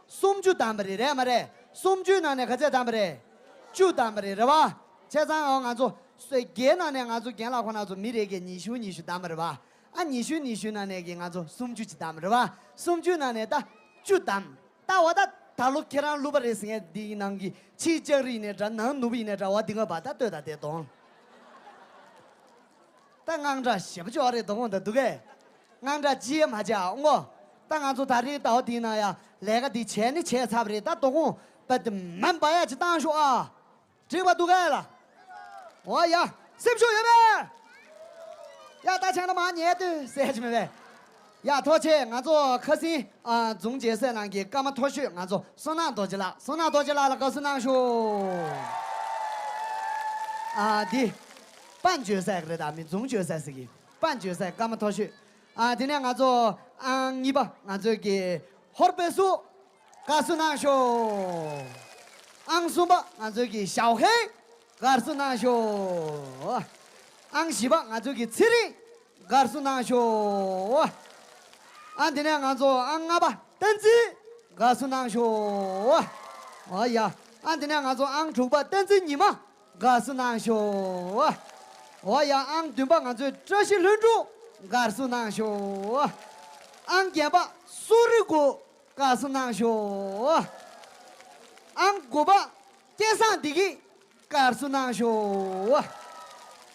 སུམ་ཅུ་བདམས་པ་རེད། རེད་མ་རེད། སུམ་ཅུའི་ནང་ནས་ག་ཚད་བདམས་པ་རེད། བཅུ་བདམས་པ་རེད། རེད་བ། བྱས་ཙང་ཨོ་ང་ཚོ་སོ་བརྒྱའི་ནང་ནས་ང་ཚོ་རྒན་ལགས་ཁོ་ན་ཚོ་མི་རེ་གིས་ཉི་ཤུ་ཉི་ཤུ་བདམས་པ་རེད་བ། ཨ་ཉི་ཤུ་ཉི་ཤུའི་ནང་ནས་ཀྱི་ང་ཚོ་སུམ་ཅུ་ཅིག་བདམས་པ་རེད་བ། སུམ་ཅུའི་ནང་ནས་ད་བཅུ་བདམས། ད་འོ་ད་ད་ལོ་ཁྱེད་རང་ལུག་པ་རེད་ཟེར་མཁན་འདིའི་ནང་གི་ཕྱི་ལྕགས་རི་ཡིན་ནའི་འདྲ་ནང་ནོར་བུ་ཡིན་ནའི་འདྲ་བ་འདི་ང་བ་ད་ལྟོས་ད་དེ་གདོང་། ད་དངངས་སྐྲག་ཞེ་པོ་ཅིག་ཡོད་རེད་དོ་དགོང་ད་འདུག་གས། དངངས་སྐྲག་ཅི་ཡང་མ་བྱེད་ཨ་ངོ་། ད་ང་ཚོ་ད་རེས་ཟླ་བ་འདིའི་ནང་ཡ་ལས་ཀ་འདི་བྱས་ནི་བྱས་ཚར་བ་རེད། ད་དོ་དགོང་པ་དེ་མ་འབའ་ཡག་ཅིག་བཏང་ཤོག་ཨ། འགྲིག་པ་འདུག་གས་ལ། འོ་ཡ། སེམས་ཤུགས་ཡོད་པས། ཡ་ད་ཆང་ད་མ་ཉལ་དུས་ཟེར་གྱི་མེད་པས། ཡ་ཐུགས་རྗེ་ཆེ། ང་ཚོ་ཁ་སང་ཨ་འཛུམ་རྒྱས་སའི་ནང་གི་སྐར་མ་མཐོ་ཤོས་ང་ཚོ་བསོད་ནམས་རྡོ་རྗེ་ལགས། བསོད་ནམས་རྡོ་རྗེ་ལགས་ལ་དགའ་བསུ་གནང་ཤོག་ཨ་འདི་པན་བརྗོད་ས་རེད། ད་མི་འཛུམ་བརྗོད་ས་ཟེར་གི་པན་བརྗོད་ས་སྐར་མ་མཐོ་ཤོས། ཨ་དེ་ནས་ང་ཚོ་ཨང་གཉིས་པ་ང་ཚོའི་གི་ཧོར་པའི་སུ། དགའ་བསུ་གནང་ཤོག་ཨང་གསུམ་པ་ང་ཚོའི་གི་ཞའོ་ཧེ། དགའ་བསུ་གནང་ཤོག་ཨང་བཞི་པ་ང་ཚོའི་གི་ཚེ་རིང་། དགའ་བསུ་གནང་ཤོག་ཨ་དེ་ནས་ང་ཚོ་ཨང་ལྔ་པ་བསྟན་འཛིན། དགའ་བསུ་གནང་ཤོག་ཨོ་ཡ། ཨ་དེ་ནས་ང་ཚོ་ཨང་དྲུག་པ་བསྟན་འཛིན་ཉི་མ། དགའ་བསུ་གནང་ཤོག་ཨོ་ཡ། ཨང་བདུན་པ་ང་ཚོའི་བཀྲ་ཤིས་ལྷུན་གྲུབ། དགའ་བསུ་གནང་ཤོག་ཨང་བརྒྱད་པ་སུ་རི་གུ། དགའ་བསུ་གནང་ཤོག་ཨང་དགུ་པ་སྐལ་བཟང་བདེ་སྐྱིད། དགའ་བསུ་གནང་ཤོག་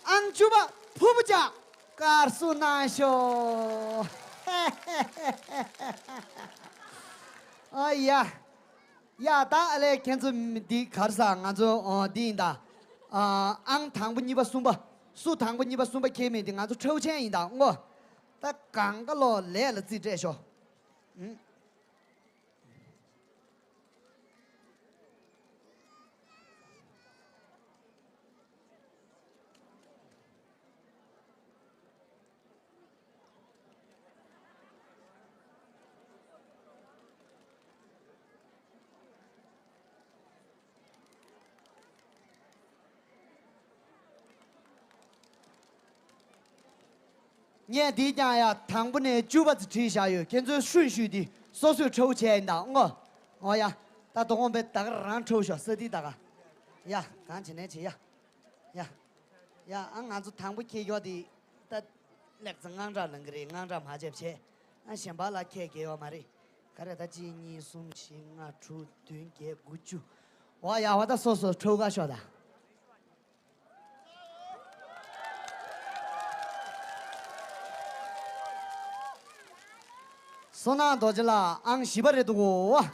ཨང་བཅུ་པ་ཕུར་བུ་ལྕགས། དགའ་བསུ་གནང་ཤོག་ཨ་ཡ། ཡ་ད་ཨ་ལས་ཁྱེད་ཚོ་འདི་གར་ས་ང་ཚོ་འདི་ཡིན་ད། ཨང་དང་པོ་གཉིས་པ་གསུམ་པ། སུ་དང་པོ་གཉིས་པ་གསུམ་པ་ཁྱེད་མེད་འདི་ང་ཚོ་ཁྲའུ་ཆེན་ཡིན་ད་ངོ་། ད་གང་ག་ལོ་ལས་ལ་རྩིས་སྤྲད་ཤོག་ངས་འདི་ཀྱང་ཡ་དང་པོ་ནས་བཅུ་པ་ཙམ་བྲིས་བཞག་ཡོད། ཁྱེད་ཚོའི་ཧྲུན་ཤུས་འདི་སོ་སོས་ཁྲའུ་བྱས་ཡིན་ད་ངོ་། ཨོ་ཡ། ད་དོ་དགོང་པའི་ད་ག་རང་ཁྲའུ་ཤོག་ས་འདི་ད་ག་ཡ་གང་བྱེད་ནས་བྱེད་ཡ། ཡ། ཡ་ཨ་ང་ཚོ་དང་པོ་ཁྱེད་ཡོད་དེ། ད་ལེགས་ཙང་དངངས་སྐྲག་ལངས་གི་རེད། དངངས་སྐྲག་མ་བྱེད་བྱེད། ཨ་གཞན་པ་ལ་ཁྱེད་གེ་ཡོད་མ་རེད། ག་རེ་ད་གཅིག་གཉིས་གསུམ་བཞི་ལྔ་དྲུག་བདུན་བརྒྱད་དགུ་བཅུ། ཨོ་ཡ་ཨོ་ད་སོ་སོ་ཁྲའུ་ག་ཤོག་ད། བསོད་ནམས་རྡོ་རྗེ་ལགས་ཨང་བཞི་པ་རེད་འདུག་གོ།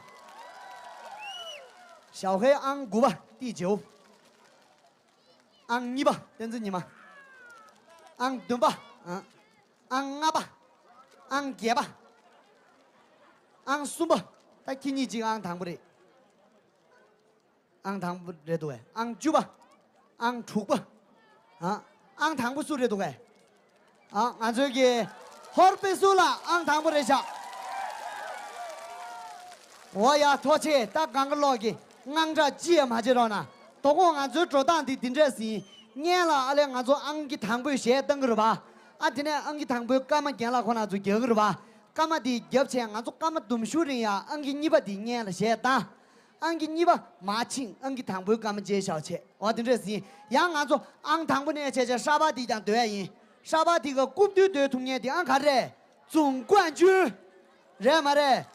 ཞའོ་ཧེ་ཨང་དགུ་པ་ཏི་ཇེའུ། ཨང་གཉིས་པ་བསྟན་འཛིན་ཉི་མ། ཨང་བདུན་པ། ཨང་ལྔ་པ། ཨང་བརྒྱད་པ། ཨང་གསུམ་པ། ད་ཁྱེད་གཉིས་གཅིག་ཨང་དང་པོ་རེད། ཨང་དང་པོ་རེད་འདུག་གས། ཨང་བཅུ་པ། ཨང་དྲུག་པ། ཨ། ཨང་དང་པོ་སུ་རེད་འདུག་གས། ཨ། ང་ཚོའི་གི་ཧོར་པེ་སུ་ལ་ཨང་དང་པོ་རེད་ཤག་འོ་ཡ་ཐུགས་རྗེ་ཆེ། ད་གང་ག་ལོག་གི་དངངས་སྐྲག་ཅི་ཡང་མ་བྱེད་རོགས་གནང་། དོ་དགོང་ང་ཚོའི་འགྲོ་སྟངས་འདི་འདི་འདྲས་ཡིན། སྔོན་ལ་ཨ་ལས་ང་ཚོ་ཨང་ཀི་དང་པོའི་གཞས་བཏང་གི་རེད་པ། ཨ་དེ་ནས་ཨང་ཀི་དང་པོའི་སྐར་མ་རྒན་ལགས་ཁོ་ན་ཚོ་རྒྱག་གི་རེད་པ། སྐར་མ་དེ་བརྒྱབ་བྱས་ང་ཚོ་སྐར་མ་དུམ་ཞུ་རིང་ཡ་ཨང་ཀི་གཉིས་པ་དེ་སྔོན་ལ་གཞས་བཏང་། ཨང་ཀི་གཉིས་པ་མར་ཕྱིན། ཨང་ཀི་དང་པོའི་སྐར་མ་བརྗེས་བཞག་བྱས། འོ་དེ་འདྲས་ཡིན། ཡང་ང་ཚོ་ཨང་དང་པོ་ནས་བྱས་བྱས་ཧྲ་པ་དེ་ཀྱང་སྡོད་ཡ་ཡིན། ཧྲ་པ་དེ་ག་རྐུབ་བསྟུད་སྡོད་ཐུབ་མཁན་དེ་ཨང་ག་རེ་རེད། ཙུང་ཀུའན་ཅུན། རེད་མ་རེད།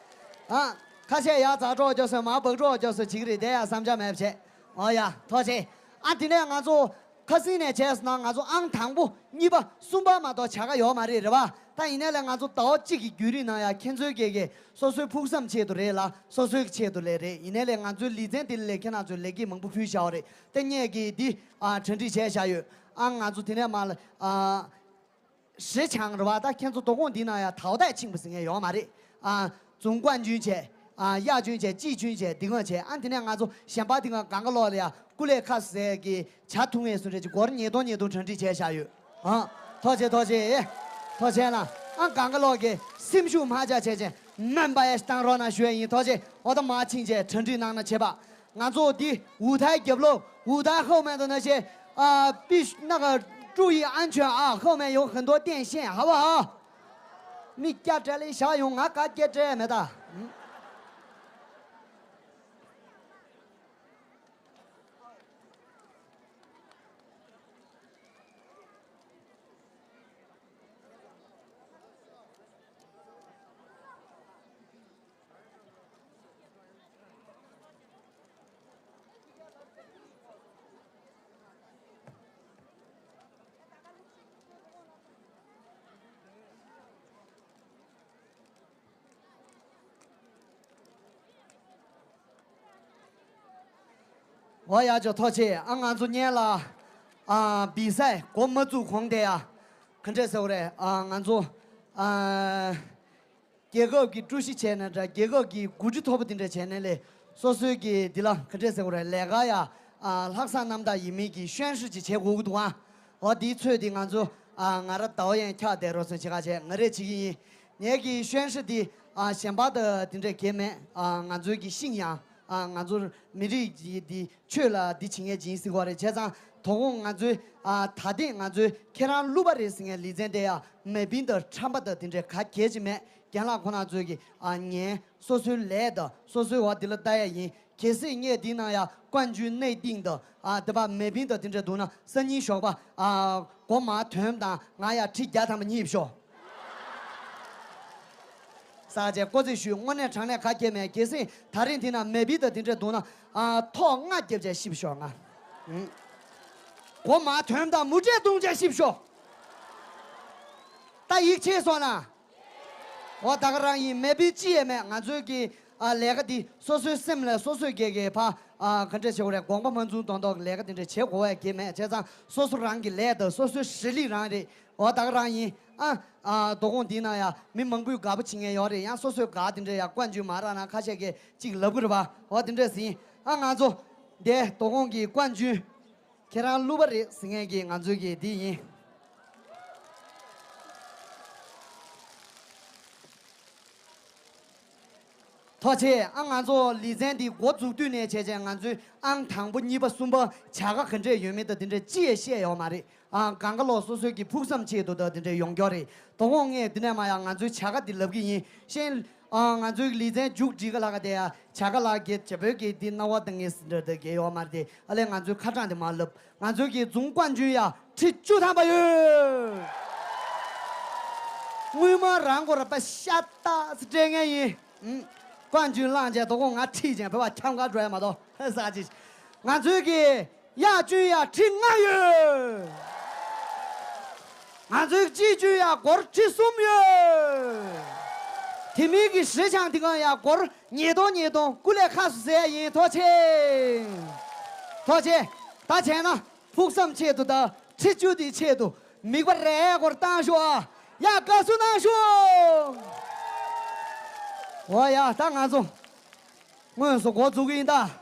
ཨ། ཁ་ཤས་ཡར་འཛེགས་འགྲོ་རྒྱུ་བཟོས། མར་འབག་འགྲོ་རྒྱུ་བཟོས་བྱེད་ཀྱི་རེད། དེ་ཡང་བསམ་འཆར་མེད་པ་བྱས། འོ་ཡ་ཐུགས་རྗེ་ཆེ། ཨ་དེ་ནས་ང་ཚོ་ ཁ་སང་ནས་བྱས་སོང་ན་ང་ཚོ་ཨང་དང་པོ་གཉིས་པ་གསུམ་པ་མ་གཏོགས་བྱ་དགའ་ཡོད་མ་རེད། རེད་པ། ད་ཡིན་ནའི་ལས་ང་ཚོ་ཟླ་བ་གཅིག་གི་བརྒྱུད་རིམ་ནང་ཡང་ཁྱེད་ཚོའི་སྒེར་གྱི་སོ་སོའི་ཕུགས་བསམ་ཆེད་དུ་རེད་ལ། སོ་སོའི་ཆེད་དུ་ལས་རེད། ཡིན་ནའི་ལས་ང་ཚོའི་ལེ་ཚན་དེ་ལ་ཁྱེད་རང་ཚོས་ལེགས་སྐྱེས་མང་པོ་ཕུལ་བཞག་པ་རེད། དེ་ངས་ཀྱིས་འདི་ཨ་གྲ་སྒྲིག་བྱས་བཞག་ཡོད། ཨང་ང་ཚོ་དེ་ནས་མར་ལ་ཨ་བཞི་ཆགས་རེད་པ། ད་ཁྱེད་ཚོ་དོ་དགོང་འདི་ནང་ཡང་ད་བར་ད་ཕྱིན་པ་ཟེར་མཁན་ཡོད་མ་རེད། ཨ་ཛུང་ཀོན་ཅུན་བྱས། ཨ་གཡག་ཅུན་བྱས། ཅི་ཅུན་བྱས། འདི་གང་བྱས། ཨ་དེ་ནས་ང་ཚོ་གཞན་པ་འདི་གང་གང་ག་ལོག་ལ་ཡ་ཀུ་ལེ་ཁ་ཟེར་གི་བྱ་ཐུང་ངེས་སུ་རེད་ཅིག་སྒོར་ཉིས་སྟོང་ཉིས་སྟོང་གྲ་སྒྲིག་བྱས་བཞག་ཡོད། ཨ་ཐོག་ཆེ་ཐོག་ཆེ། ཐོག་ཆེ་ལ། ཨ་གང་ག་ལོག་གི་སེམས་ཤུགས་མ་ཆག་བྱས་ཅན་མེན་པ་ཡ་ཞིག་བཏང་རོགས་གནང་ཞུ་ཡ་ཡིན། ཐོག་ཆེ། འོ་ད་མ་ཕྱིན་བྱས་གྲ་སྒྲིག་གནང་ན་བྱེད་པ། 俺做的舞台角落，舞台后面的那些啊，必须那个注意安全啊，后面有很多电线，好不好？没夹着嘞，小勇啊，嘎夹着没得。嗯。 འོ་ཡ་ཇོ་ཐོག་ཆེ། ཨ་ང་ཚོ་སྔོན་ལ་ཨ་བི་སའི་འགོ་མ་བཙུགས་གོང་དེ་ཡ་ག་འདྲས་ཟེར་བ་རེད། ཨ་ང་ཚོ་ཨ་རྒྱལ་ཁབ་ཀྱི་ཀྲུའུ་ཞི་བྱས་ན་འདྲ། རྒྱལ་ཁབ་ཀྱི་འགོ་ཁྲིད་མཐོ་པོ་དེ་འདྲ་བྱས་ནས་ལས་སོ་སོའི་གི་འདི་ལ་ག་འདྲས་ཟེར་བ་རེད། ལས་ཀ་ཡ་ཨ་ལྷག་བསམ་རྣམ་དག་ཡིན་མིན་གྱི་宣誓ཅིག་བྱེད་དགོས་ཀྱི་འདུག་ཨ། འོ་དེའི་ཚོད་དེ་ང་ཚོ་ཨ་ང་ར་ཟླ་བ་ཡན་འཁྱག་བསྡད་རོགས་སོང་བྱེད་ཁ་བྱས་ང་རས་བྱེད་ཀྱི་ཡིན། ངེད་ཀྱི་宣誓་འདི་ཨ་གཞན་པ་དང་དེ་འདྲས་གལ་མེད། ཨ་ང་ཚོའི་གི་ཤིང་ཡང་ཨ་ང་ཚོ་མི་རིགས་ཀྱི་འདི་ཆོས་ལ་འདི་བྱེད་མཁན་ཅིག་ཡིན་སྲིད་པ་རེད། བྱས་ཙང་དོ་དགོང་ང་ཚོའི་ཨ་ད་ཐེངས་ང་ཚོའི་ཁྱེད་རང་གླུ་པ་རེད་ཟེར་མཁན་ལེ་ཚན་དེ་ཡང་མེ་ཕིན་དང་ཁྲམ་པ་དང་དེ་འདྲས་ག་གལ་ཅིག་མེད། རྒན་ལགས་ཁོ་རང་ཚོའི་གི་ཨ་ཉན་སོ་སོའི་ལས་དང་སོ་སོའི་འོག་འདི་ལ་ལྟ་ཡ་ཡིན། གལ་སྲིད་ངས་འདི་ནང་ཡ་ཀོན་ཅུན་གནས་སྟེང་དང་ཨ་དེ་པ་མེ་ཕིན་དང་དེ་འདྲས་འདུག་ན་སང་ཉིན་ཞོགས་པ་ཨ་སྒོ་མ་དོན་དང་ང་ཡ་ཁྲི་བརྒྱ་ཐམ་པ་གཉིས་ཤོག་ས་ཆའི་ཀོ་ཚེ་ཞུས། དངོས་གནས་དྲང་གནས་ག་གེ་མེད། གལ་སྲིད་ད་རིང་དེ་ན་མེ་བི་དང་དེ་འདྲས་འདུག་ན་ཨ་ཐོག་ལྔ་རྒྱབ་བྱས་ཤི་བ་ཤོག་ང་། ཨུམ། སྒོ་མ་དོན་དང་མུ་འབྲས་བརྡུང་བྱས་ཤི་བ་ཤོག་ད་ཡིད་ཆེས་སོང་ན། འོ་ད་ག་རང་ཡིན། མེ་བི་ཅི་ཡས་མེད། ང་ཚོའི་གི་ཨ་ལས་ཀ་འདི་སོ་སོའི་སེམས་ལ་སོ་སོའི་གི་གི་ཕ་ཨ་ག་འདྲས་བྱེད་དགོས་རེད། དགོངས་པ་མ་ཚོམ་མདོག་མདོག་ལས་ཀ་དེ་འདྲས་བྱེད་དགོས་པ་གི་མེད། བྱས་ཙང་སོ་སོ་རང་གི་ལས་དང་སོ་སོའི་ཞི་ལི་རང་རེད། འོ་ད་ག་རང་ཡིན། ཨ་ཨ་དོ་དགོང་འདི་ན་ཡ་མི་མང་པོས་དགའ་པོ་བྱེད་མཁན་ཡོད་རེད། ཡང་སོ་སོའི་དགའ་དེ་འདྲས་ཡ་ཀོན་ཅུན་མ་རག་ན་ཁ་ཤས་ཀྱིས་ཅིག་ལབ་གི་རེད་པ། འོ་དེ་འདྲས་ཟིན། ཨ་ང་ཚོ་འདི་དོ་དགོང་གི་ཀོན་ཅུན་ཁྱེད་རང་གླུ་པ་རེད་ཟེར་མཁན་གྱི་ང་ཚོའི་གི་འདི་ཡིན། ཐུགས་རྗེ་ཆེ། ཨ་ང་ཚོ་ལེ་ཚན་འདི་འགོ་འཛུགས་དུས་ནས་བྱས་བྱས་ང་ཚོའི་ཨང་དང་པོ་གཉིས་པ་གསུམ་པ་བྱ་དགའ་ག་འདྲས་ཡོད་མེད་དང་དེ་འདྲས་ཅི་ཡང་བཤད་ཡོད་མ་རེད། ཨ་གང་ག་ལོག་སོ་སོའི་གི་ཕུགས་བསམ་ཆེད་དུ་དང་དེ་འདྲས་ཡོང་རྒྱུ་རེད། དོ་དགོང་ངས་འདི་ནས་མ་ཡང་ང་ཚོའི་བྱ་དགའ་འདི་ལབ་གི་ཡིན། གཞན་ཨ་ང་ཚོའི་ལེ་ཚན་མཇུག་སྒྲིལ་ག་ལ་ག་དེ་ཡ་བྱ་དགའ་ལ་གེ་བྱ་བོད་ཀྱི་འདི་སྣང་བ་དང་ངས་ཟིན་འདྲ་དེ་གེ་ཡོད་མ་རེད་དེ། ཨ་ལས་ང་ཚོའི་ཁ་གྲངས་དེ་མ་ལབ། ང་ཚོའི་གི་རྫོང་དཔལ་འབྱོར་ཡ་ཁྲི་བཅུ་ཐམ་པ་ཡོད། དངུལ་མ་རང་གོ་ར་པ་ཤ་སྟག་སྤྲད་མཁན་ཡིན། ཨུམ། དཔལ་འབྱོར་བླངས་བྱས་དོ་དགོང་ང་ཁྲིད་ཅན་བོད་པ་ཁྱམས་ཁར་འགྲོ་ཡ་མ་གཏོགས་ས་ཅི། ང་ཚོའི་གི་གཡག་ཅུན་ཡ་ཁྲི་ལྔ་ཡོད། ང་ཚོའི་གི་ཅི་ཅུན་ཡ་སྒོར་ཁྲི་གསུམ་ཡོད། དེ་མིན་གི་བཞི་ཆགས་འདི་གང་ཡ་སྒོར་ཉིས་སྟོང་ཉིས་སྟོང་ཀུ་ལེ་ཁ་སུ་ཟེར་ཡ་ཡིན། ཐུགས་རྗེ་ཆེ། ཐུགས་རྗེ་ཆེ། ད་བྱས་ན། ཕུགས་བསམ་ཆེད་དུ་དང་ཁྲི་བཅུ་དེའི་ཆེད་དུ་མིག་པ་རེ་སྐོར་བཏང་ཤོག་ཨ། ཡ་དགའ་བསུ་གནང་ཤོག་འོ་ཡ་ད་ང་ཚོ་དངོས་སུ་འགོ་འཛུགས་ཀྱི་ཡིན་ད།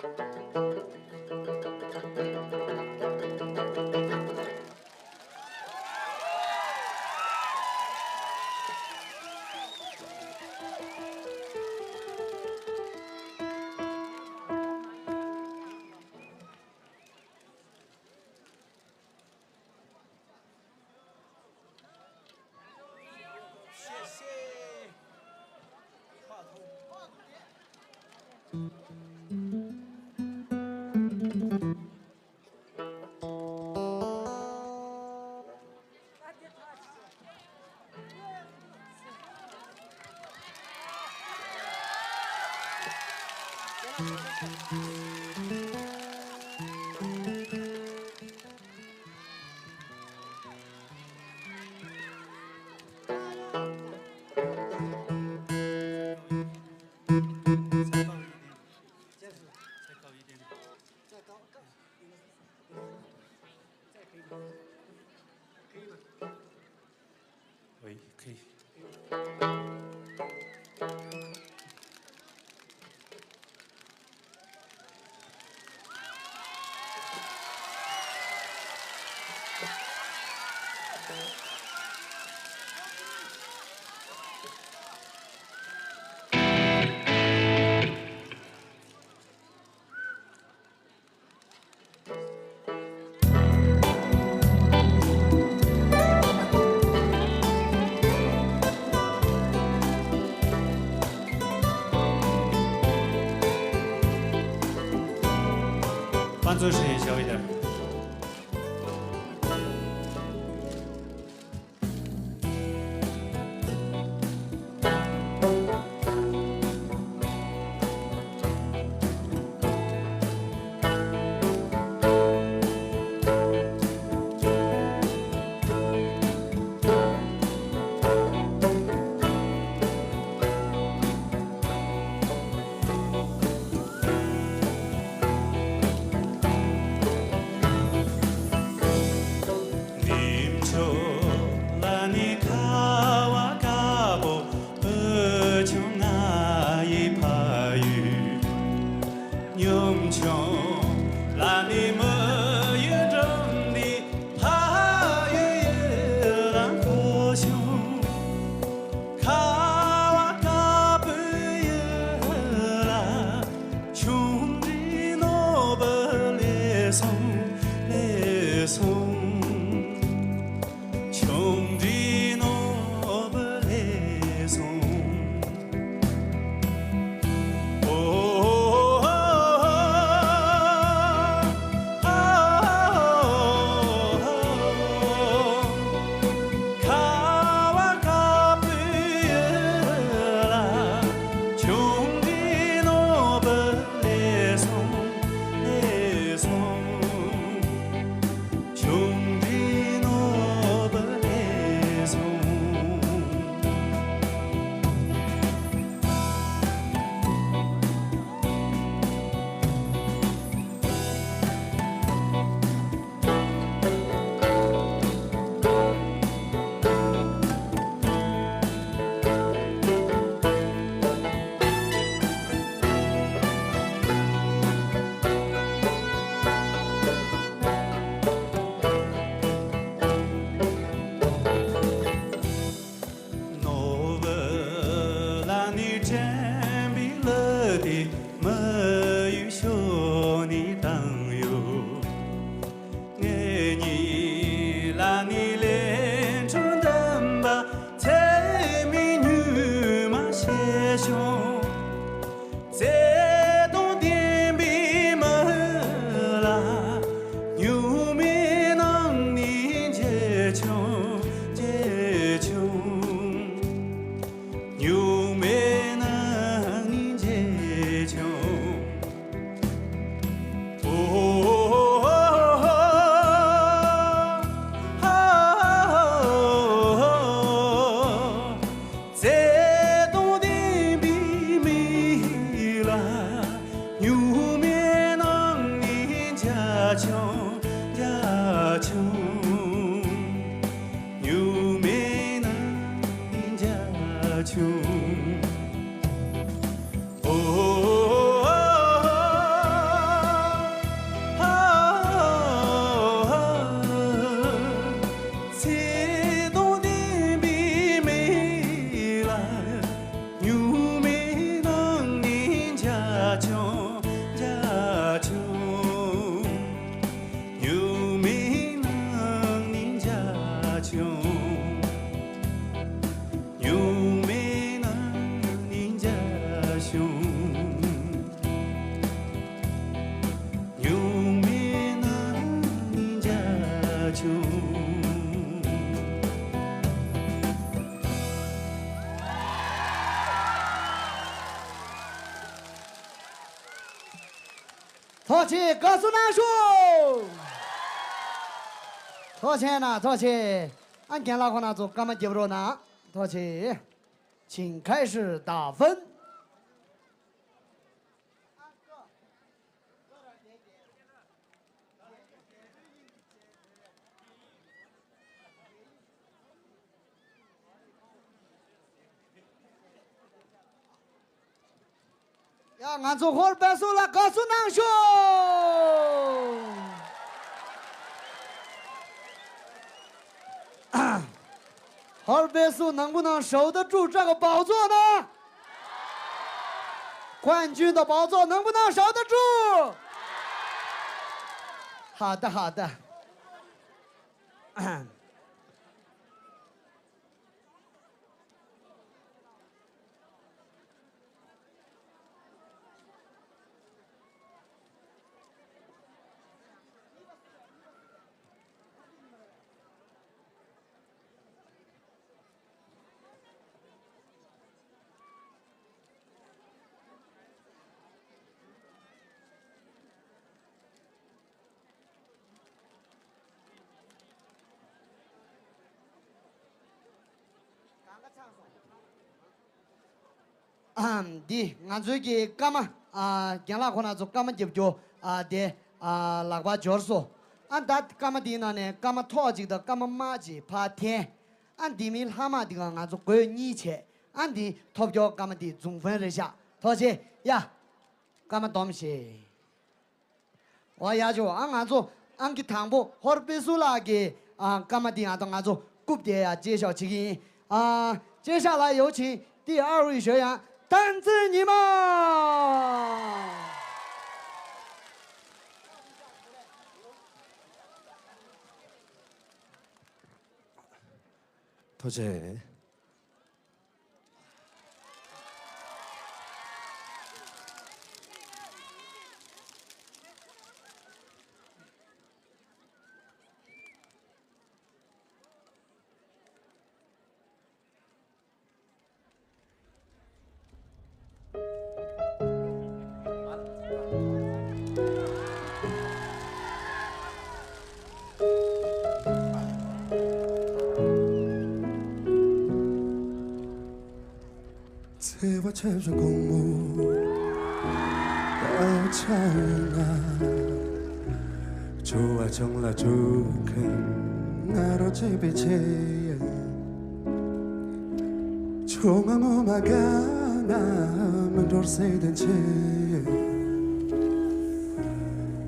ཨོའི་ཁེ། ཐུགས་རྗེ་ཆེ། དགའ་བསུ་གནང་ཤོག་ཐུགས་རྗེ་ཆེ་གནང་། ཐུགས་རྗེ་ཆེ། ཨ་རྒན་ལགས་ཁོང་རྣམ་ཚོ་སྐར་མ་རྒྱབ་རོགས་གནང་། ཐུགས་རྗེ་ཆེ། 请开始打分。 ཡ། ང་ཚོ་ཧོར་པེ་སུ་ལ་དགའ་བསུ་གནང་ཤོག་ཧོར་པེ་སུ་ནང་པོ་ནང་ཞའོ་ད་ཀྲུ་ཀྲ་ག་བའོ་ཙོ་ན། ཁོན་ཅུན་ད་བའོ་ཙོ་ནང་པོ་ནང་ཞའོ་ད་ཀྲུ། ཧ་ད་ཧ་ད། ཨམ། འདི་ང་ཚོའི་གི་སྐར་མ། ཨ། རྒན་ལགས་ཁོང་རྣམ་ཚོ་སྐར་མ་རྒྱབ་རྒྱུ། ཨ། དེ། ཨ། ལག་པ་འབྱོར་སོང་། ཨ། ད་སྐར་མ་འདིའི་ནང་ནས་སྐར་མ་མཐོ་ཅིག་དང་སྐར་མ་དམའ་ཅིག་ཕར་འཐེན། ཨ། འདི་མི་ལྷག་མ་འདི་ག་ང་ཚོ་སྒོར་གཉིས་བྱས། ཨ། འདི་ཐོབ་རྒྱུ་སྐར་མ་འདི་འཛུམ་ཕན་རེད་ཤག་ཐུགས་རྗེ་ཆེ། ཡ། སྐར་མ་སྡོམ་བྱེད། འོ། ཡ་ཇོ། ཨ། ང་ཚོ་ཨང་ཀི་དང་པོ་ཧོར་པེ་སུ་ལགས་ཀྱི། ཨ། སྐར་མ་འདི་ང་དང་ང་ཚོ་རྐུབ་དེ་ཡ་གཅེས་ཤག་བྱེད་ཀྱི་ཡིན། ཨ། 接下来有请第二位学员 ཏན་ཙི་ཉི་མ། 多谢。ཚེ་བ་ཆེ་བཞིན་གོང་མོ་ད་ཆ་ཡོད་ན། ཆུ་བ་ཆང་ལ་ཆུ་ཁན་ང་རོ་ཆེ་བའི་ཆེ། ཆུ་ང་ངོ་མ་དགའ་ན་མི་འགྲོར་སེ་དན་ཆེ།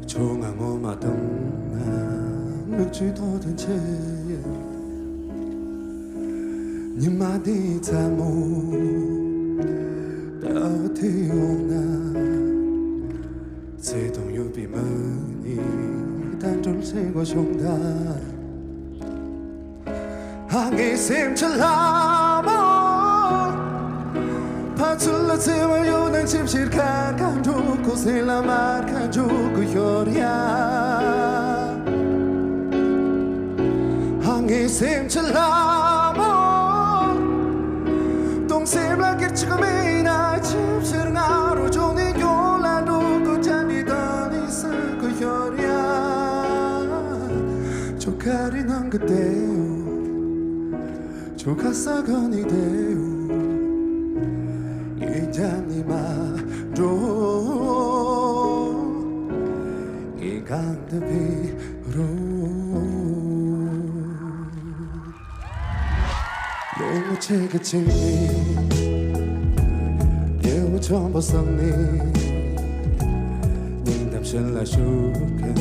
ཆུ་ང་ངོ་མ་དང་ན་མི་ཆུ་ཐོག་དན་ཆེ། ཉི་མ་འདི་ཚ་མོ་ད་འོ་དེ་འོང་ན། ཚེ་དང་ཡོད་པའི་མི་ནི་ད་འགྲུལ་ཆེ་གོ་ཤོང་ད། ཨ། ངའི་སེམས་ཀྱི་ལྷ་མོ། ཕ་ཚུལ་ལ་བརྩེ་བ་ཡོད་ན་ཅིབ་ཕྱིར་ཁར་ཁ་འགྲོ་གོ་སེ་ལ་མར་ཁ་འགྲོ་གོ་ཤོར་ཡ། ཨ། ངའི་སེམས་ཀྱི་ལྷ་མོ། སྟོང་སེམས་ལ་སྐྱིད་ཅིག་མེད་ན་ཅིབ་ཕྱིར་ང་རོ་ཅོང་ནི་ཡོང་ལ་འགྲོ་གོ་ཅན་ནི་ད་ནི་སུ་གོ་ཤོར་ཡ། ཆོ་ཁ་རི་ནང་གི་དེའུ། ཆོ་ཁ་ས་ག་ནི་དེའུ། ཡིན་ཀྱང་ནི་མ་འགྲོ། ངའི་གང་དུ་བི་རོ། ཡོང་ཆེ་གི་ཆེ། ཡེ་བོ་ཆོམ་པོ་སང་ནི། ཉིན་དམ་ཤན་ལ་ཤུ་ཁན་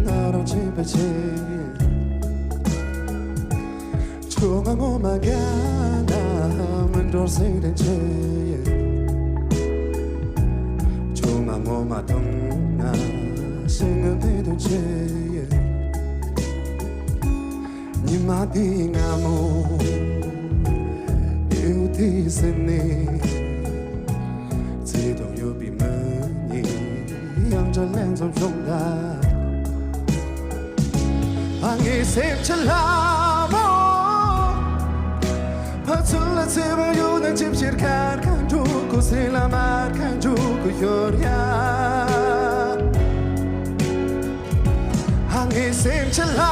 ང་རང་ཆེ་བ་ཆེ། ཆུ་ང་ངོ་མ་དགའ་ན་མི་འགྲོར་སེ་དན་ཆེ། ཆུ་ང་ངོ་མ་དང་ན་ཤིང་ང་དེ་དན་ཆེ། ཉི་མ་དེ་ང་མོ་ཡུ་དེ་སེ་ནི། ཚེ་དང་ཡོད་པའི་མི་ནི་ཡང་ཅ་ལན་ཙམ་བྱུང་ད། ཨ། ངའི་སེམས་ཀྱི་ལྷ་མོ། ཕ་ཚུལ་ལ་བརྩེ་བ་ཡོད་ན་ཅིབ་ཕྱིར་ཁར་ཁ་འགྲོ་གོ་སེ་ལ་མར་ཁ་འགྲོ་གོ་ཤོར་ཡ། སེམས་ཀྱི་ལྷ་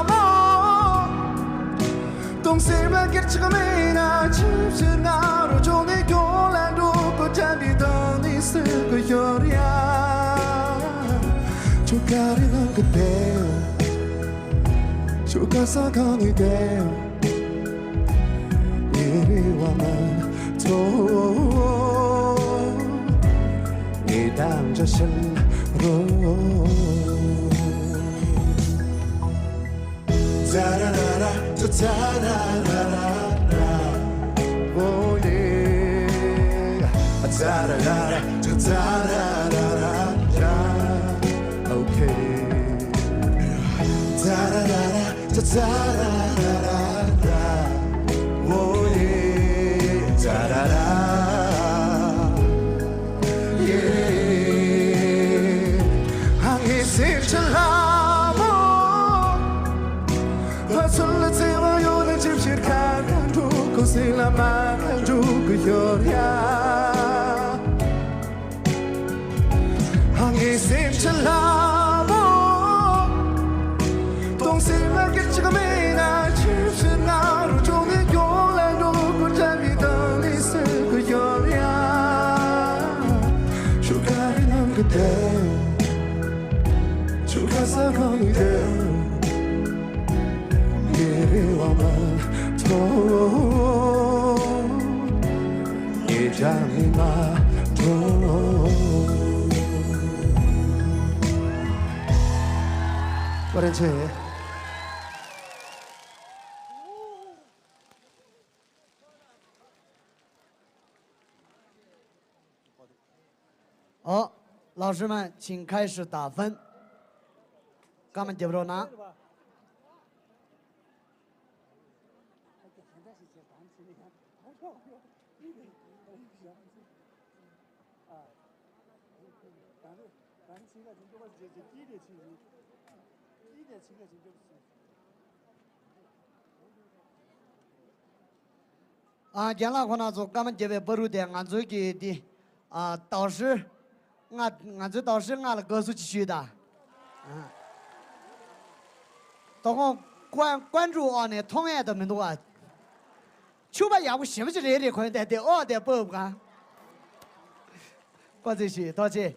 མོ། སྟོང་སེམས་ལ་སྐད་ཅིག་མེད་ན་ཆུ་བཞིན་ང་རུ་བྱུང་ནས་ཁྱོད་ལ་འགྲོ་དགོས་དྲན་པའི་དོན་ནི་སྲིད་དགོས་ཤོར་ཡ། ཁྱོད་ག་རེ་གནང་གི་བསྡད། ཁྱོད་ག་ས་གང་ནས་བསྡད། ངའི་རེ་བ་མ་ཐོབ། ངའི་དམ་བཅའ་བཞིན་རོ། ཙ་ར་ར་ར། ཙ་ར་ར་ར་ར། Oh yeah. ཙ་ར་ར་ར། ཙ་ར་ར་ར་ར། Okay. ཙ་ར་ར་ར། ཙ་ཙ་ར་ར་ར་ར། Oh yeah. ཙ་ར་ར། Yeah. ཨ་ངའི་སེམས་ཀྱི་ལྷ་མོ། ཕ་ཚུལ་ལ་བརྩེ་བ་ཡོད་ན་ཅིའི་ཕྱིར་ཁ་ཁ་འགྲོ་དགོས། སེམས་ལ་མ་ཁ་འགྲོ་དགོས་ཤོར་ཡ། ཨ་ངའི་སེམས་ཀྱི་ལྷ་མོ། སྟོང་སེམས་ལ་སྐད་ཅིག་མེད་ན་ཆུ་བཞིན་ང་རུ་བྱུང་ནས་ཁྱོད་ལ་འགྲོ་དགོས་དྲན་པའི་དོན་ནི་སྲིད་དགོས་ཤོར་ཡ། ཁྱོད་ག་རེ་གནང་གི་བསྡད། ཁྱོད་ག་ས་གང་ནས་བསྡད། ངའི་རེ་བ་མ་ཐོབ། ངའི་དགྲ་ནི་མ་གྲོལ། བཀའ་དྲིན་ཆེ། ཨོ། 老师们，请开始打分。སྐར་མ་རྒྱབ་རོགས་གནང་། ཨ། རྒན་ལགས་ཁོང་རྣམ་ཚོ་སྐར་མ་བརྒྱབ་པའི་བར་དུ་དེ་ང་ཚོའི་གི་འདི། ཨ།导师། ང་ང་ཚོའི་导师ང་ལ་དགའ་བསུ་ཅིག་ཞུས་དང་། ཨ། ད་ཁོང་ཀོན་ཀོན་ཀྲུའུ་འོག་ནས་མཐོང་ཡས་དང་མི་འདུག་ཨ། ཕྱུ་པ་ཡག་པོ་ཞེ་པོ་ཅིག་རེད་རེད། ཁོང་དེ་དེ་ཨོ་དེ་སྤོབས་ག། ཁོ་ཚོས་ཞིག་ཐོག་ཆེ།